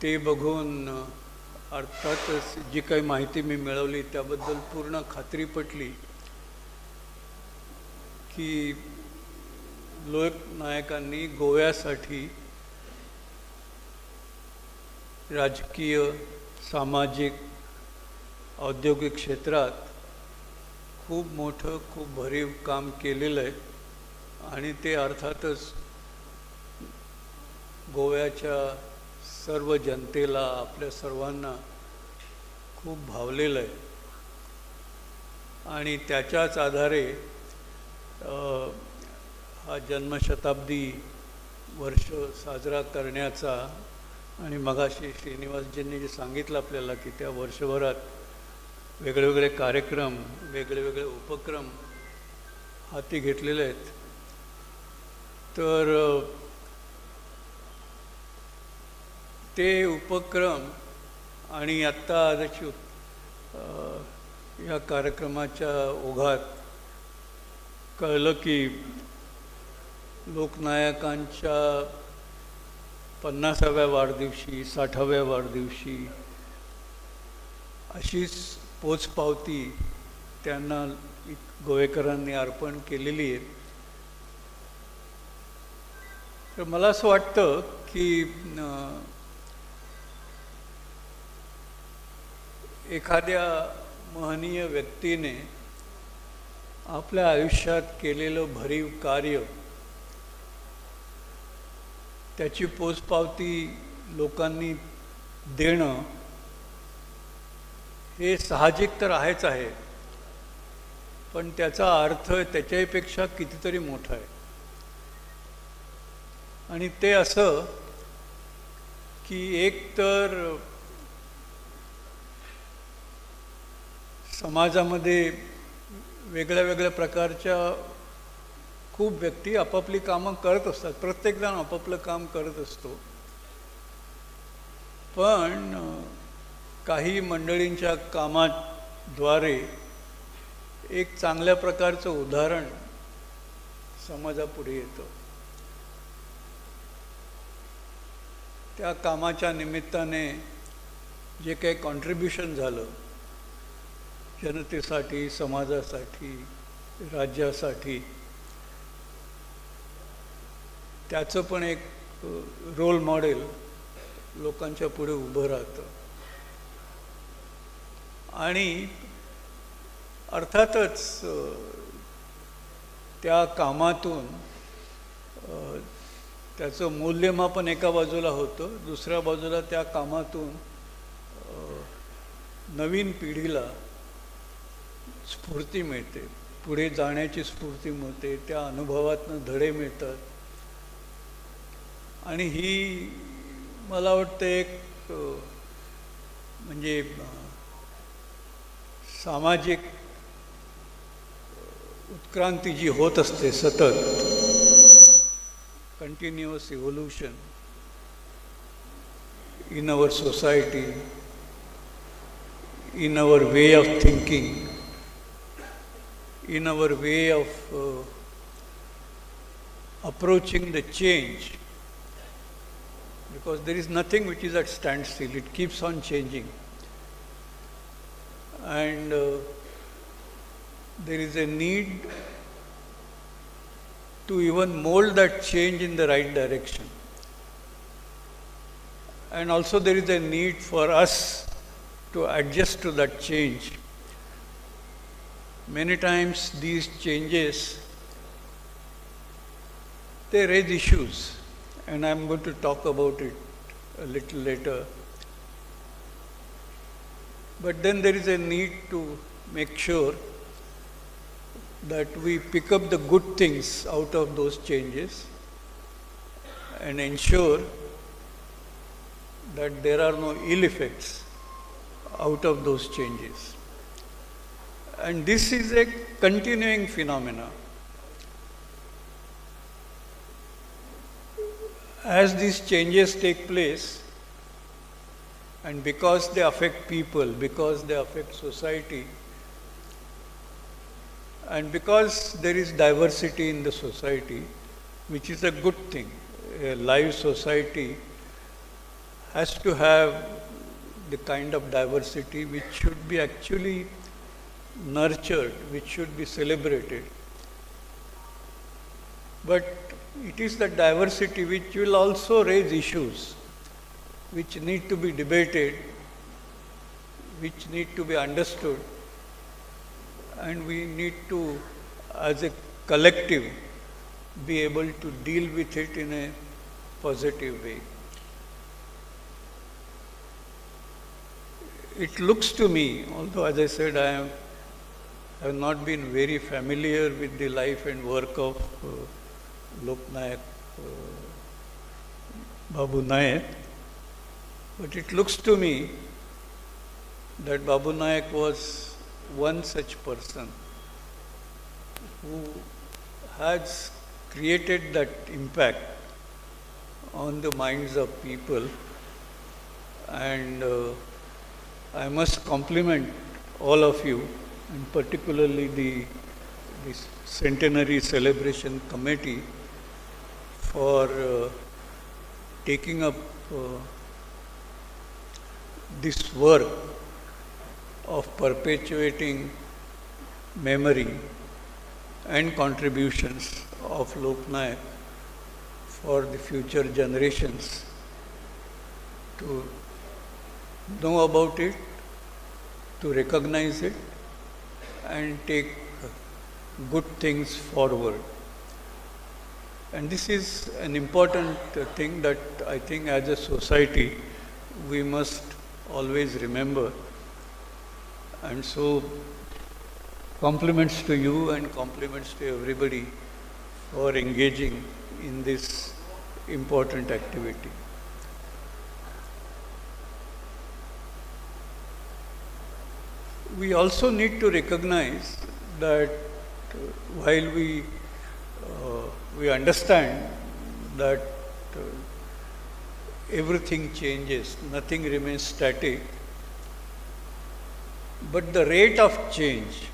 ते बघून अर्थातच जी काही माहिती मी मिळवली त्याबद्दल पूर्ण खात्री पटली की लोकनायकांनी गोव्यासाठी राजकीय, सामाजिक, औद्योगिक क्षेत्रात खूप मोठं, खूप भरीव काम केलेलं आहे आणि ते अर्थातच गोव्याच्या सर्व जनतेला, आपल्या सर्वांना खूप भावलेलं आहे. आणि त्याच्याच आधारे हा जन्मशताब्दी वर्ष साजरा करण्याचा आणि मगाशी श्रीनिवासजींनी जे सांगितलं आपल्याला की त्या वर्षभरात वेगळे वेगळे कार्यक्रम, वेगळे वेगळे उपक्रम हाती घेतलेले आहेत, तर ते उपक्रम आणि आत्ता जशी या कार्यक्रमाच्या ओघात कळलं की लोकनायकांच्या 50व्या वाढदिवशी, 60व्या वाढदिवशी अशीच पोचपावती त्यांना गोवेकरांनी अर्पण केलेली आहे. तर मला असं वाटतं की एखाद्या महनीय व्यक्तीने आपल्या आयुष्यात केलेलं भरीव कार्य, त्याची पोचपावती लोकांनी देणं हे साहजिक तर आहेच आहे, पण त्याचा अर्थ त्याच्याहीपेक्षा कितीतरी मोठा आहे. आणि ते असं की एक तर समाजामध्ये वेगळ्या वेगळ्या प्रकारच्या खूप व्यक्ती आपापली कामं करत असतात, प्रत्येकजण आपापलं काम करत असतो, पण काही मंडळींच्या कामाद्वारे एक चांगल्या प्रकारचं उदाहरण समाजापुढे येतं. त्या कामाच्या निमित्ताने जे काही कॉन्ट्रीब्युशन झालं जनतेसाठी, समाजासाठी, राज्यासाठी, त्याचं पण एक रोल मॉडेल लोकांच्या पुढे उभं राहतं. आणि अर्थातच त्या कामातून त्याचं मूल्यमापन एका बाजूला होतं, दुसऱ्या बाजूला त्या कामातून नवीन पिढीला स्फूर्ती मिळते, पुढे जाण्याची स्फूर्ती मिळते, त्या अनुभवातनं धडे मिळतात. आणि ही मला वाटतं एक म्हणजे सामाजिक उत्क्रांती जी होत असते सतत, continuous evolution in our society, in our way of thinking, in our way of approaching the change, because there is nothing which is at standstill, it keeps on changing. And there is a need to even mold that change in the right direction. And also there is a need for us to adjust to that change. Many times these changes, they raise issues, and I'm going to talk about it a little later. But then there is a need to make sure that we pick up the good things out of those changes and ensure that there are no ill effects out of those changes. And this is a continuing phenomena. As these changes take place, and because they affect people, because they affect society, and because there is diversity in the society, which is a good thing. A live society has to have the kind of diversity which should be actually nurtured, which should be celebrated. But it is the diversity which will also raise issues which need to be debated, which need to be understood, and we need to, as a collective, be able to deal with it in a positive way. It looks to me, although as I said, I have not been very familiar with the life and work of Loknayak Babu Naik, but it looks to me that Babu Naik was one such person who has created that impact on the minds of people, and I must compliment all of you, and particularly the Centenary Celebration Committee for taking up this work of perpetuating memory and contributions of Loknayak for the future generations to know about it, to recognize it, and take good things forward. And this is an important thing that I think as a society we must always remember. And so compliments to you and compliments to everybody for engaging in this important activity. We also need to recognize that while we understand that everything changes, nothing remains static, but the rate of change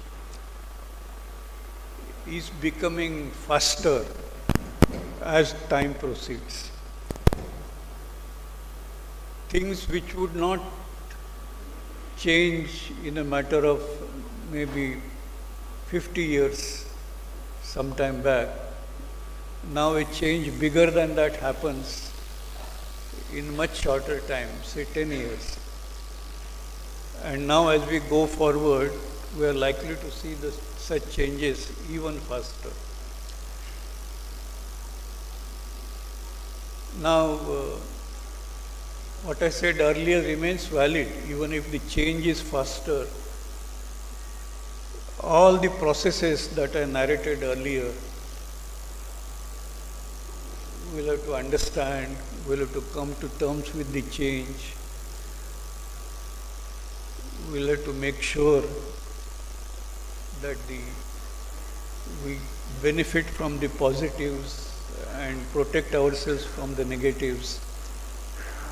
is becoming faster as time proceeds. Things which would not change in a matter of maybe 50 years some time back, now a change bigger than that happens in much shorter time, say 10 years. And now as we go forward, we are likely to see such changes even faster. Now, what I said earlier remains valid, even if the change is faster. All the processes that I narrated earlier, we'll have to understand, we'll have to come to terms with the change, we'll have to make sure that we benefit from the positives and protect ourselves from the negatives.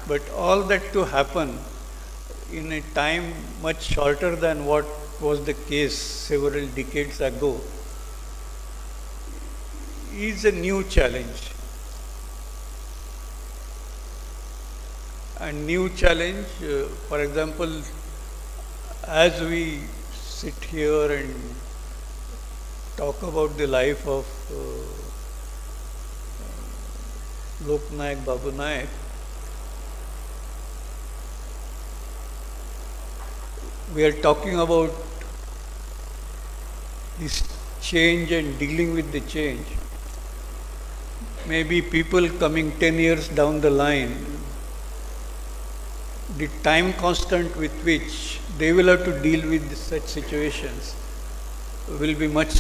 But all that to happen in a time much shorter than what was the case several decades ago is a new challenge. And new challenge, for example, as we sit here and talk about the life of Loknayak Babu Naik, we are talking about this change and dealing with the change. Maybe people coming 10 years down the line, the time constant with which they will have to deal with such situations will be much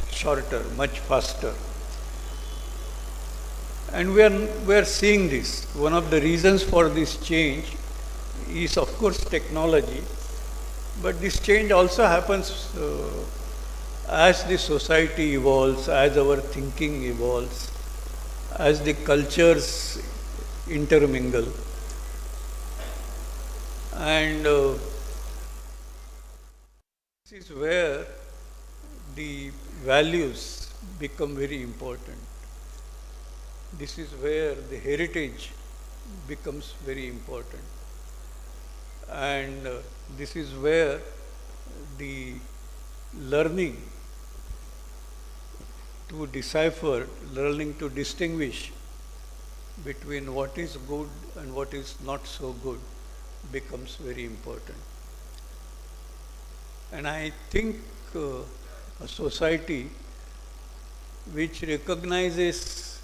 shorter, much faster. And we are seeing this. One of the reasons for this change is, of course, technology, but this change also happens as the society evolves, as our thinking evolves, as the cultures intermingle. And this is where the values become very important. This is where the heritage becomes very important. And this is where the learning to decipher, learning to distinguish between what is good and what is not so good becomes very important. And I think a society which recognizes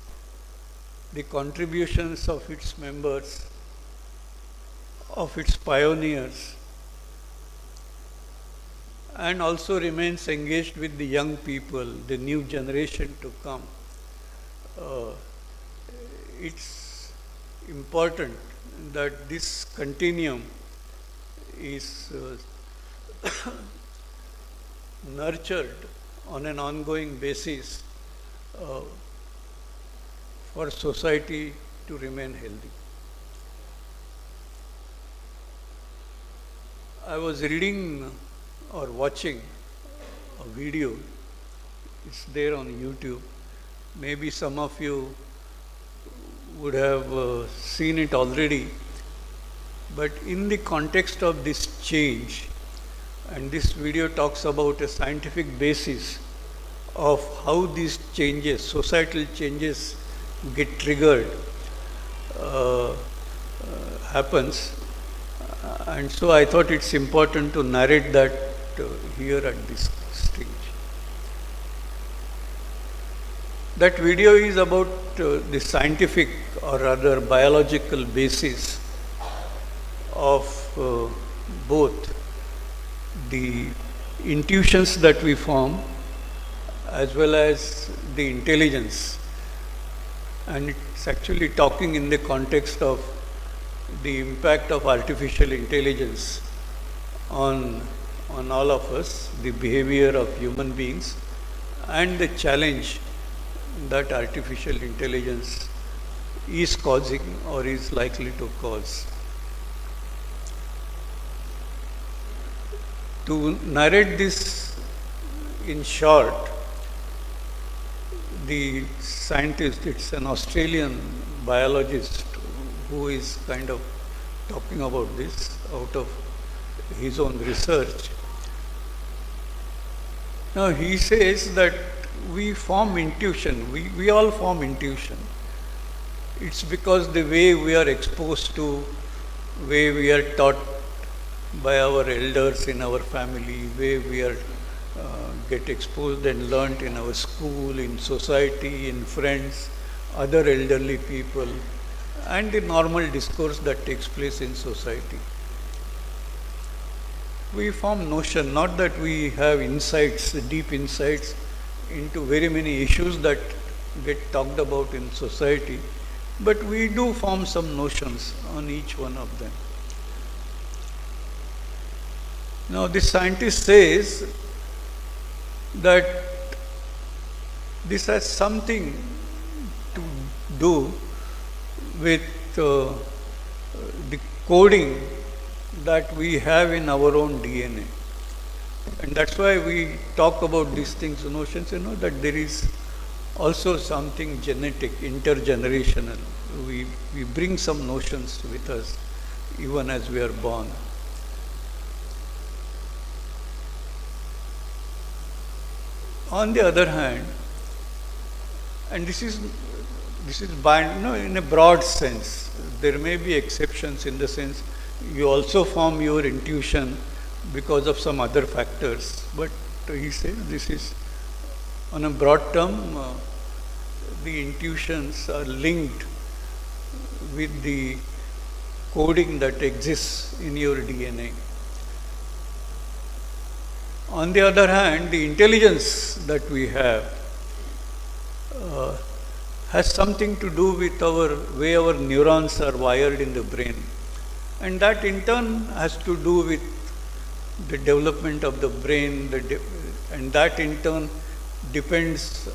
the contributions of its members, of its pioneers, and also remains engaged with the young people, the new generation to come, it's important that this continuum is nurtured on an ongoing basis for society to remain healthy. I was reading or watching a video. It's there on YouTube. Maybe some of you would have seen it already. But in the context of this change, and this video talks about a scientific basis of how these changes, societal changes, get triggered, happens. And so I thought it's important to narrate that here at this stage. That video is about the scientific, or rather biological, basis of both the intuitions that we form as well as the intelligence. And it's actually talking in the context of the impact of artificial intelligence on all of us, the behavior of human beings, and the challenge that artificial intelligence is causing or is likely to cause. To narrate this in short, the scientist, it's an Australian biologist who is kind of talking about this out of his own research. Now he says that we form intuition, we all form intuition. It's because the way we are exposed to, way we are taught by our elders in our family, way we are get exposed and learnt in our school, in society, in friends, other elderly people, and the normal discourse that takes place in society. We form notion, not that we have insights, deep insights into very many issues that get talked about in society, but we do form some notions on each one of them. Now, this scientist says that this has something to do with the coding that we have in our own DNA. And that's why we talk about these things, notions, you know, that there is also something genetic, intergenerational. We bring some notions with us even as we are born. On the other hand, and this is by, you know, in a broad sense, there may be exceptions in the sense you also form your intuition because of some other factors, but he says this is, on a broad term, the intuitions are linked with the coding that exists in your DNA. On the other hand, the intelligence that we have has something to do with our way our neurons are wired in the brain. And that in turn has to do with the development of the brain, and that in turn depends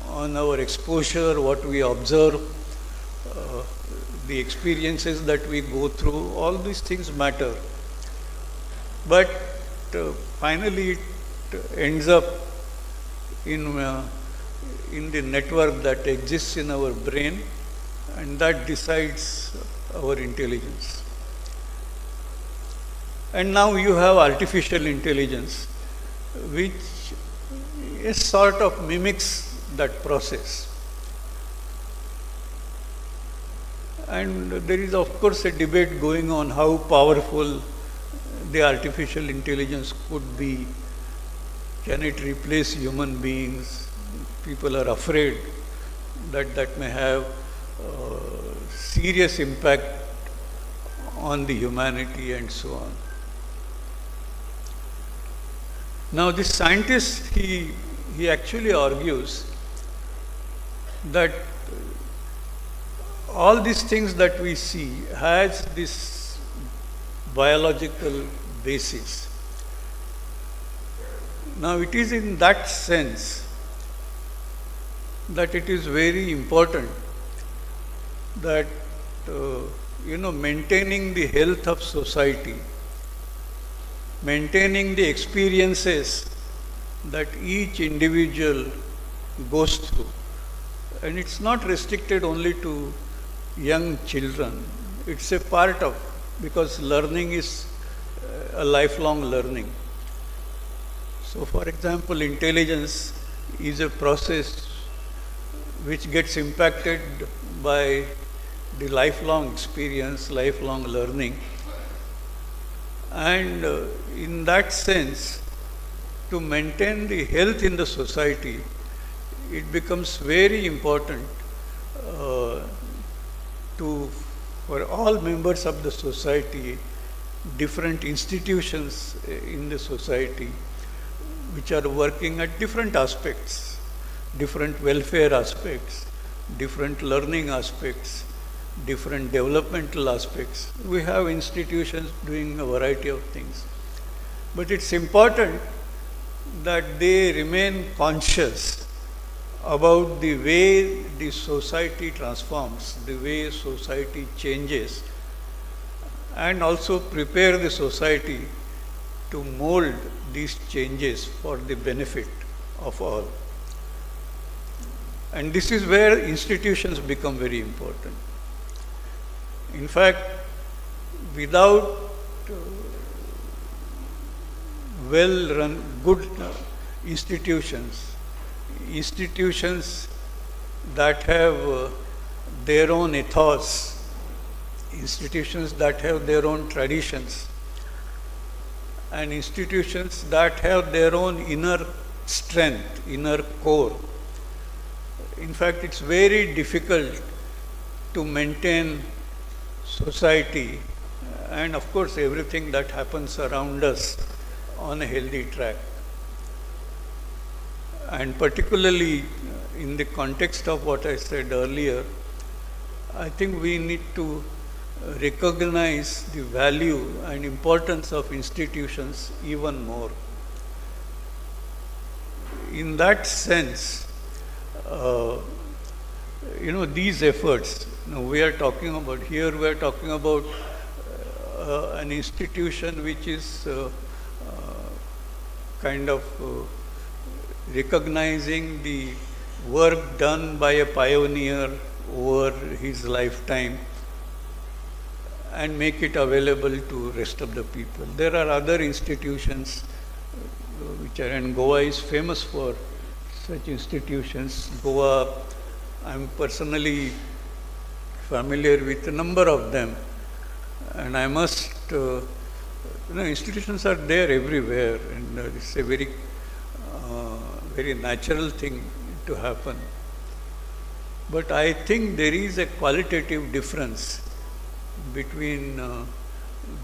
on our exposure, what we observe, the experiences that we go through, all these things matter. But finally it ends up in the network that exists in our brain, and that decides our intelligence. And now you have artificial intelligence, which is sort of mimics that process. And there is of course a debate going on how powerful the artificial intelligence could be. Can it replace human beings? People are afraid that that may have serious impact on the humanity and so on. Now this scientist, he actually argues that all these things that we see has this biological basis. Now it is in that sense that it is very important that maintaining the health of society, maintaining the experiences that each individual goes through. And it's not restricted only to young children. It's a part of, because learning is a lifelong learning. So for example, intelligence is a process which gets impacted by the lifelong experience, lifelong learning. And in that sense, to maintain the health in the society, it becomes very important for all members of the society, different institutions in the society, which are working at different aspects, different welfare aspects, different learning aspects, different developmental aspects. We have institutions doing a variety of things. But it's important that they remain conscious about the way the society transforms, the way society changes, and also prepare the society to mold these changes for the benefit of all. And this is where institutions become very important. In fact, without well-run, good institutions, institutions that have their own ethos, institutions that have their own traditions, and institutions that have their own inner strength, inner core. In fact, it's very difficult to maintain society and of course everything that happens around us on a healthy track. And particularly in the context of what I said earlier, I think we need to recognize the value and importance of institutions even more. In that sense, These efforts, we are talking about, here we are talking about an institution which is kind of recognizing the work done by a pioneer over his lifetime and make it available to rest of the people. There are other institutions which are, and Goa is famous for such institutions. Goa, I'm personally familiar with a number of them, and I must, institutions are there everywhere, and it's a very, very natural thing to happen. But I think there is a qualitative difference between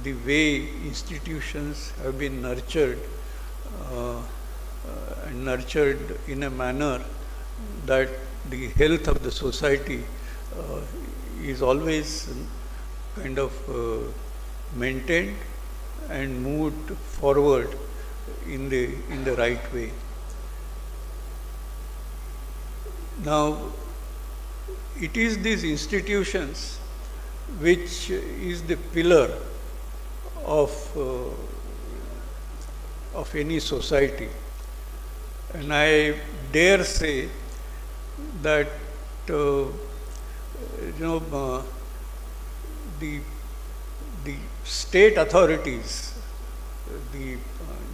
the way institutions have been nurtured and nurtured in a manner that the health of the society is always kind of maintained and moved forward in the right way. Now, it is these institutions which is the pillar of any society. And I dare say that the state authorities, the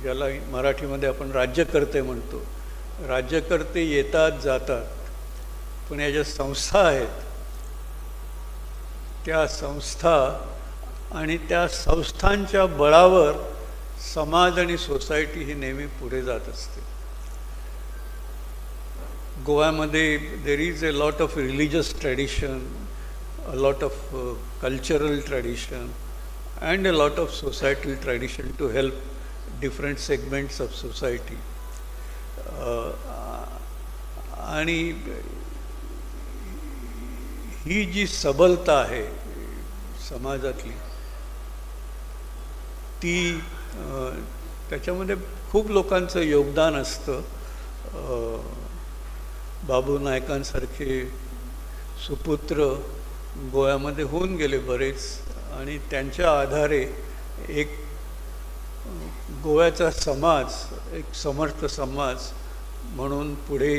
ज्याला मराठीमध्ये आपण राज्यकर्ते म्हणतो, राज्यकर्ते येतात जातात, पण या ज्या संस्था आहेत त्या संस्था आणि त्या संस्थांच्या बळावर समाज आणि सोसायटी ही नेहमी पुढे जात असते. गोव्यामध्ये there is a lot of religious tradition, a lot of cultural tradition and a lot of societal tradition to help different segments of society. आणि ही जी सबलता आहे समाजातली, ती त्याच्यामध्ये खूप लोकांचं योगदान असतं. बाबू नायकांसारखे सुपुत्र गोव्यामध्ये होऊन गेले बरेच आणि त्यांच्या आधारे एक गोव्याचा समाज एक समर्थ समाज म्हणून पुढे,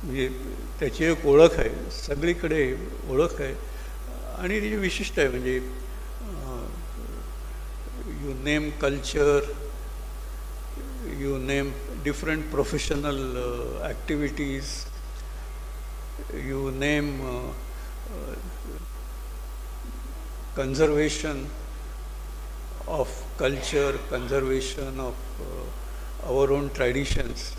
म्हणजे त्याची एक ओळख आहे, सगळीकडे ओळख आहे आणि ती विशिष्ट आहे. म्हणजे you name culture, you name different professional activities, you name conservation of culture, conservation of our own traditions.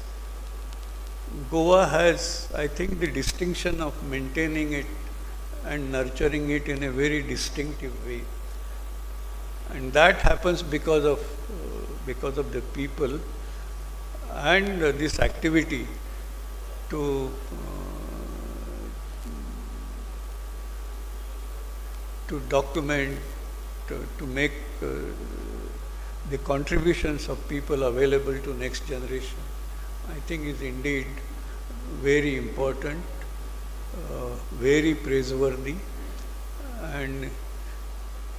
Goa has, I think, the distinction of maintaining it and nurturing it in a very distinctive way. And that happens because of the people and this activity to document, to make the contributions of people available to next generation, I think is indeed very important, very praiseworthy. And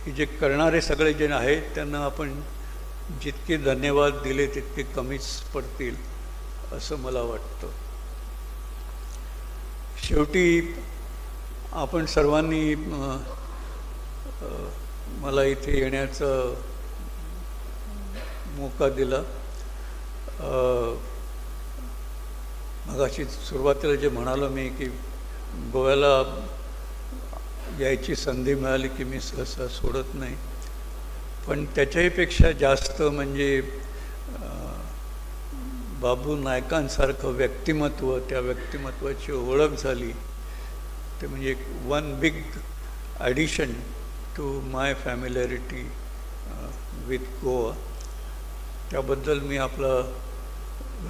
हे जे करणारे सगळे जण आहेत त्यांना आपण जितके धन्यवाद दिले तितके कमीच पडतील असं मला वाटतं. शेवटी आपण सर्वांनी मला इथे येण्याचा मौका दिला. मगाशी सुरुवातीला जे म्हणालो मी की गोव्याला यायची संधी मिळाली की मी सहसा सोडत नाही, पण त्याच्याहीपेक्षा जास्त म्हणजे बाबू नायकांसारखं व्यक्तिमत्व, त्या व्यक्तिमत्वाची ओळख झाली, ते म्हणजे one big addition to my familiarity with Goa. त्याबद्दल मी आपलं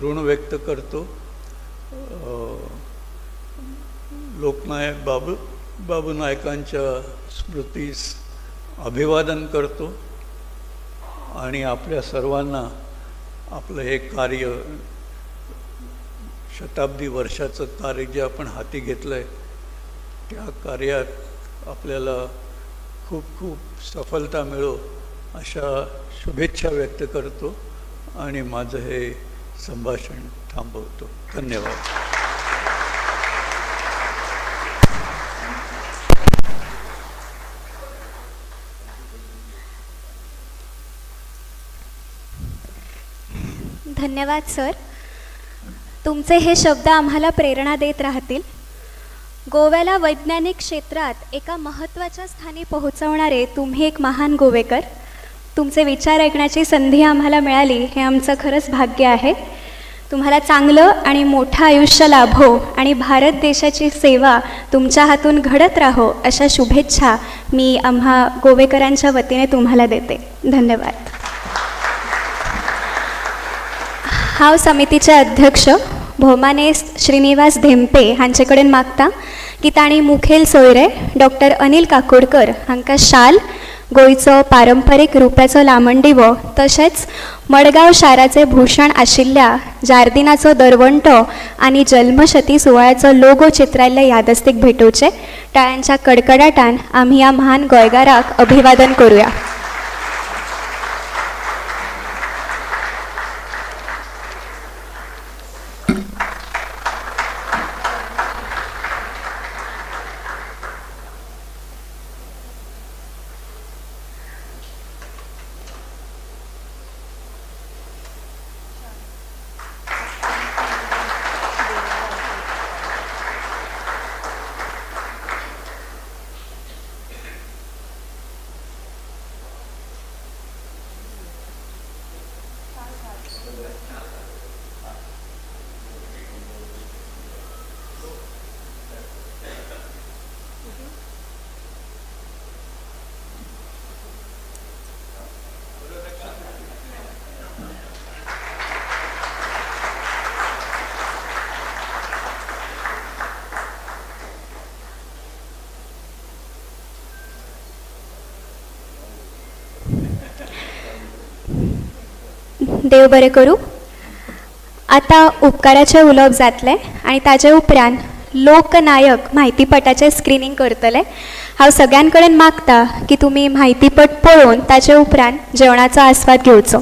ऋण व्यक्त करतो. लोकनायक बाबू नायकांच्या स्मृतीस अभिवादन करतो आणि आपल्या सर्वांना आपलं हे कार्य शताब्दी वर्षाचं कार्य जे आपण हाती घेतलं आहे त्या कार्यात आपल्याला खूप खूप सफलता मिळो अशा शुभेच्छा व्यक्त करतो आणि माझं हे संभाषण थांबवतो. धन्यवाद. धन्यवाद सर. तुमचे हे शब्द आम्हाला प्रेरणा देत राहतील. गोव्याला वैज्ञानिक क्षेत्रात एका महत्त्वाच्या स्थानी पोहोचवणारे तुम्ही एक महान गोवेकर. तुमचे विचार ऐकण्याची संधी आम्हाला मिळाली हे आमचं खरंच भाग्य आहे. तुम्हाला चांगलं आणि मोठं आयुष्य लाभो आणि भारत देशाची सेवा तुमच्या हातून घडत राहो अशा शुभेच्छा मी आम्हा गोवेकरांच्या वतीने तुम्हाला देते. धन्यवाद. हांव समितीचे अध्यक्ष भोवमानेस्त श्रीनिवास धेंपे हांचे कडेन मागता की तांणी मुखेल सोयरे डॉक्टर अनिल काकोडकर हांकां शाल, गोंयचो पारंपरीक रुप्याचो लामणदिवो तशेंच मडगांव शाराचें भूशण आशिल्ल्या जार्दिनाचो दरवंटो आनी जल्मशती सुवाळ्याचो लोगो चित्रायल्ले यादस्तीक भेटोवचें. टाळ्यांच्या कडकडाटान आमी ह्या म्हान गोंयकाराक अभिवादन करुया. देव बरें करूं. आतां उपकाराचें उलोवप जातलें आनी ताजे उपरांत लोकनायक म्हायतीपटाचें स्क्रिनींग करतले. हांव सगळ्यां कडेन मागता की तुमी म्हायतीपट पळोवन ताजे उपरांत जेवणाचो आस्वाद घेवचो.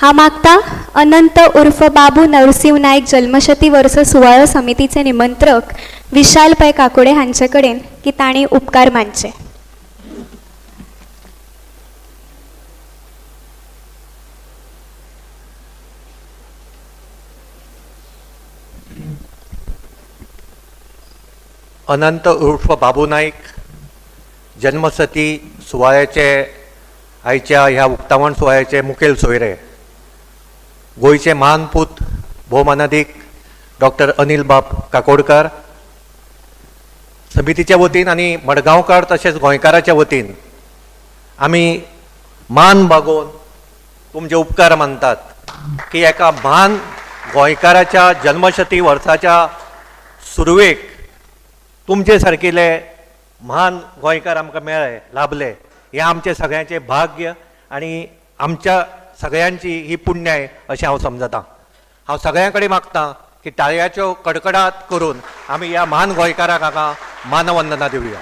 हांव मागता अनंत उर्फ बाबू नरसिंह नायक जल्मशती वर्स सुवाळो समितीचे निमंत्रक विशाल पै काकोडे हांचे कडेन की तांणी उपकार मानचे. अनंत उर्फ बाबू नाईक जन्मसती सुवाळ्याचे आयच्या ह्या उक्तावण सुवाळ्याचे मुखेल सोयरे गोंयचे म्हान पूत भोवमानादीक डॉक्टर अनिल बाब काकोडकर, समितीच्या वतीन आनी मडगांवकार तशेंच गोंयकाराच्या वतीन आमी मान बागोवन तुमचे उपकार मानतात की एका म्हान गोंयकाराच्या जन्मशती वर्साच्या सुरवेक तुमचे सारकिले म्हान गोंयकार आमकां मेळ्ळे, लाभले. हें आमचें सगळ्यांचें भाग्य आनी आमच्या सगळ्यांची ही पुण्याय अशें हांव समजतां. हांव सगळ्यां कडेन मागतां की टाळयाच्यो कडकडाट करून आमी ह्या म्हान गोंयकाराक हांगा मानवंदना दिवया.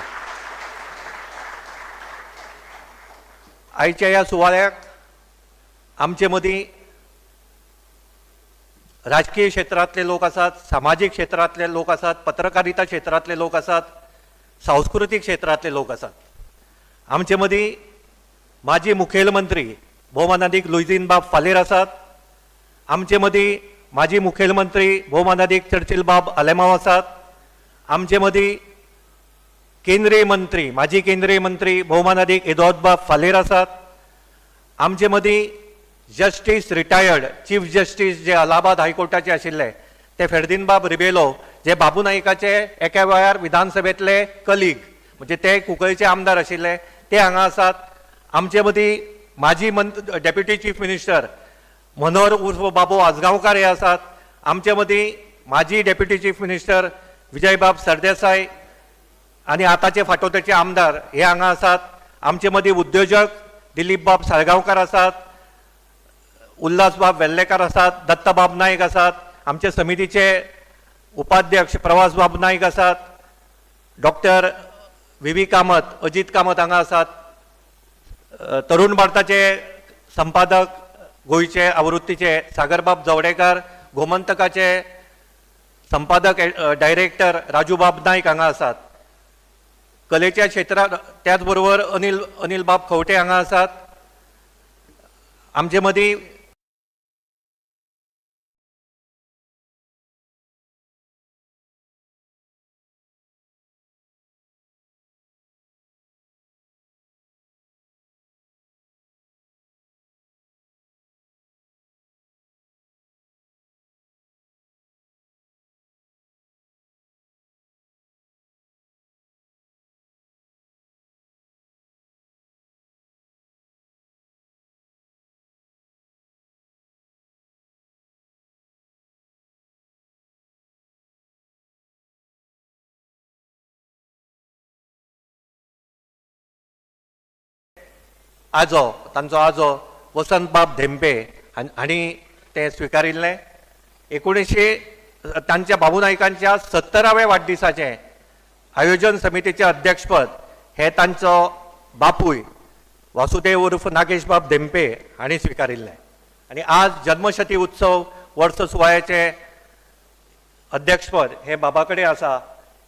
आयच्या ह्या सुवाळ्याक आमचे मदीं राजकीय क्षेत्रांतले लोक आसात, सामाजीक क्षेत्रांतले लोक आसात, पत्रकारिता क्षेत्रांतले लोक आसात, सांस्कृतीक क्षेत्रांतले लोक आसात. आमचे मदीं माजी मुखेलमंत्री भोवमानादीक लुईझीन बाब फालेर आसात. आमचे मदीं माजी मुखेलमंत्री भोवमानादीक चर्चिल बाब आलेमांव आसात. आमचे मदीं केंद्रीय मंत्री माजी केंद्रीय मंत्री भोवमानादीक एदोद बाब फालेर आसात. आमचे मदीं जस्टीस रिटायर्ड चीफ जस्टीस जे अलाहाबाद हायकोर्टाचे आशिल्ले ते फेर्दीन बाब रिबेलो, जे बाबू नायकाचे एका वेळार विधानसभेंतले कलीग म्हणजे ते कुंकळीचे आमदार आशिल्ले ते हांगा आसात. आमचे मदीं माजी डेप्युटी चीफ मिनिस्टर मनोहर उर्फ बाबू आजगांवकार हे आसात. आमचे मदीं माजी डेप्युटी चीफ मिनिस्टर विजयबाब सरदेसाय आनी आतांचे फाटोद्याचे आमदार हे हांगा आसात. आमचे मदीं उद्योजक दिलीप बाब साळगांवकार आसात, उल्हासबाब वेल्लेकार आसात, दत्ताबाब नायक आसात, आमचे समितीचे उपाध्यक्ष प्रवासबाब नायक आसात, doctor V V Kamat, Ajit Kamat हांगा आसात, तरुण भारताचे संपादक गोंयचे आवृत्तीचे सागरबाब जवडेकार, गोमंतकाचे संपादक डायरेक्टर राजूबाब नायक हांगा आसात, कलेच्या क्षेत्रात त्याच बरोबर अनिलबाब खवटे हांगा आसात. आमचे मदीं आजो, तांचो आजो वसंतबाब धेंपे हांणी तें स्विकारिल्लें. 1900 तांच्या बाबू नायकांच्या 70व्या वाडदिसाचें आयोजन समितीचें अध्यक्षपद हें तांचो बापूय वासुदेव उर्फ नागेशबाब धेंपे हांणी स्विकारिल्लें. आनी आज जन्मशती उत्सव वर्स सुवाळ्याचें अध्यक्षपद हें बाबा कडेन आसा.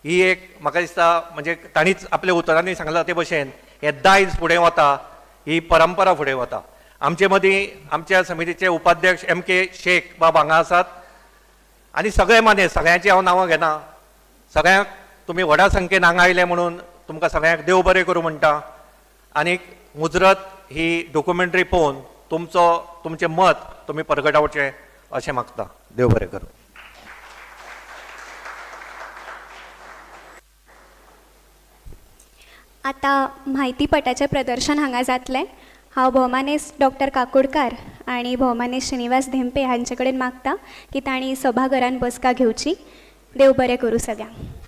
ही एक म्हाका दिसता म्हणजे तांणीच आपल्या उतरांनी सांगलां ते भशेन हें दायज फुडें वता, ही परंपरा फुडें वता. आमचे मदीं आमच्या समितीचे उपाध्यक्ष एम के शेख बाब हांगा आसात आनी सगळे माने, सगळ्यांची हांव नांवां घेना, सगळ्यांक तुमी व्हडा संख्येन हांगा आयले म्हणून तुमकां सगळ्यांक देव बरें करूं म्हणटा. आनीक मुजरत ही डॉक्युमेंटरी पळोवन तुमचें मत तुमी परगटावचें अशें मागता. देव बरें करूं. आतां म्हायतीपटाचें प्रदर्शन हांगा जातलें. हांव भोवमानेस्त डॉक्टर काकोडकार आनी भोवमानेस्त श्रीनिवास धेंपे हांचे कडेन मागता की तांणी सभाघरान बसका घेवची. देव बरें करूं सगळ्यांक.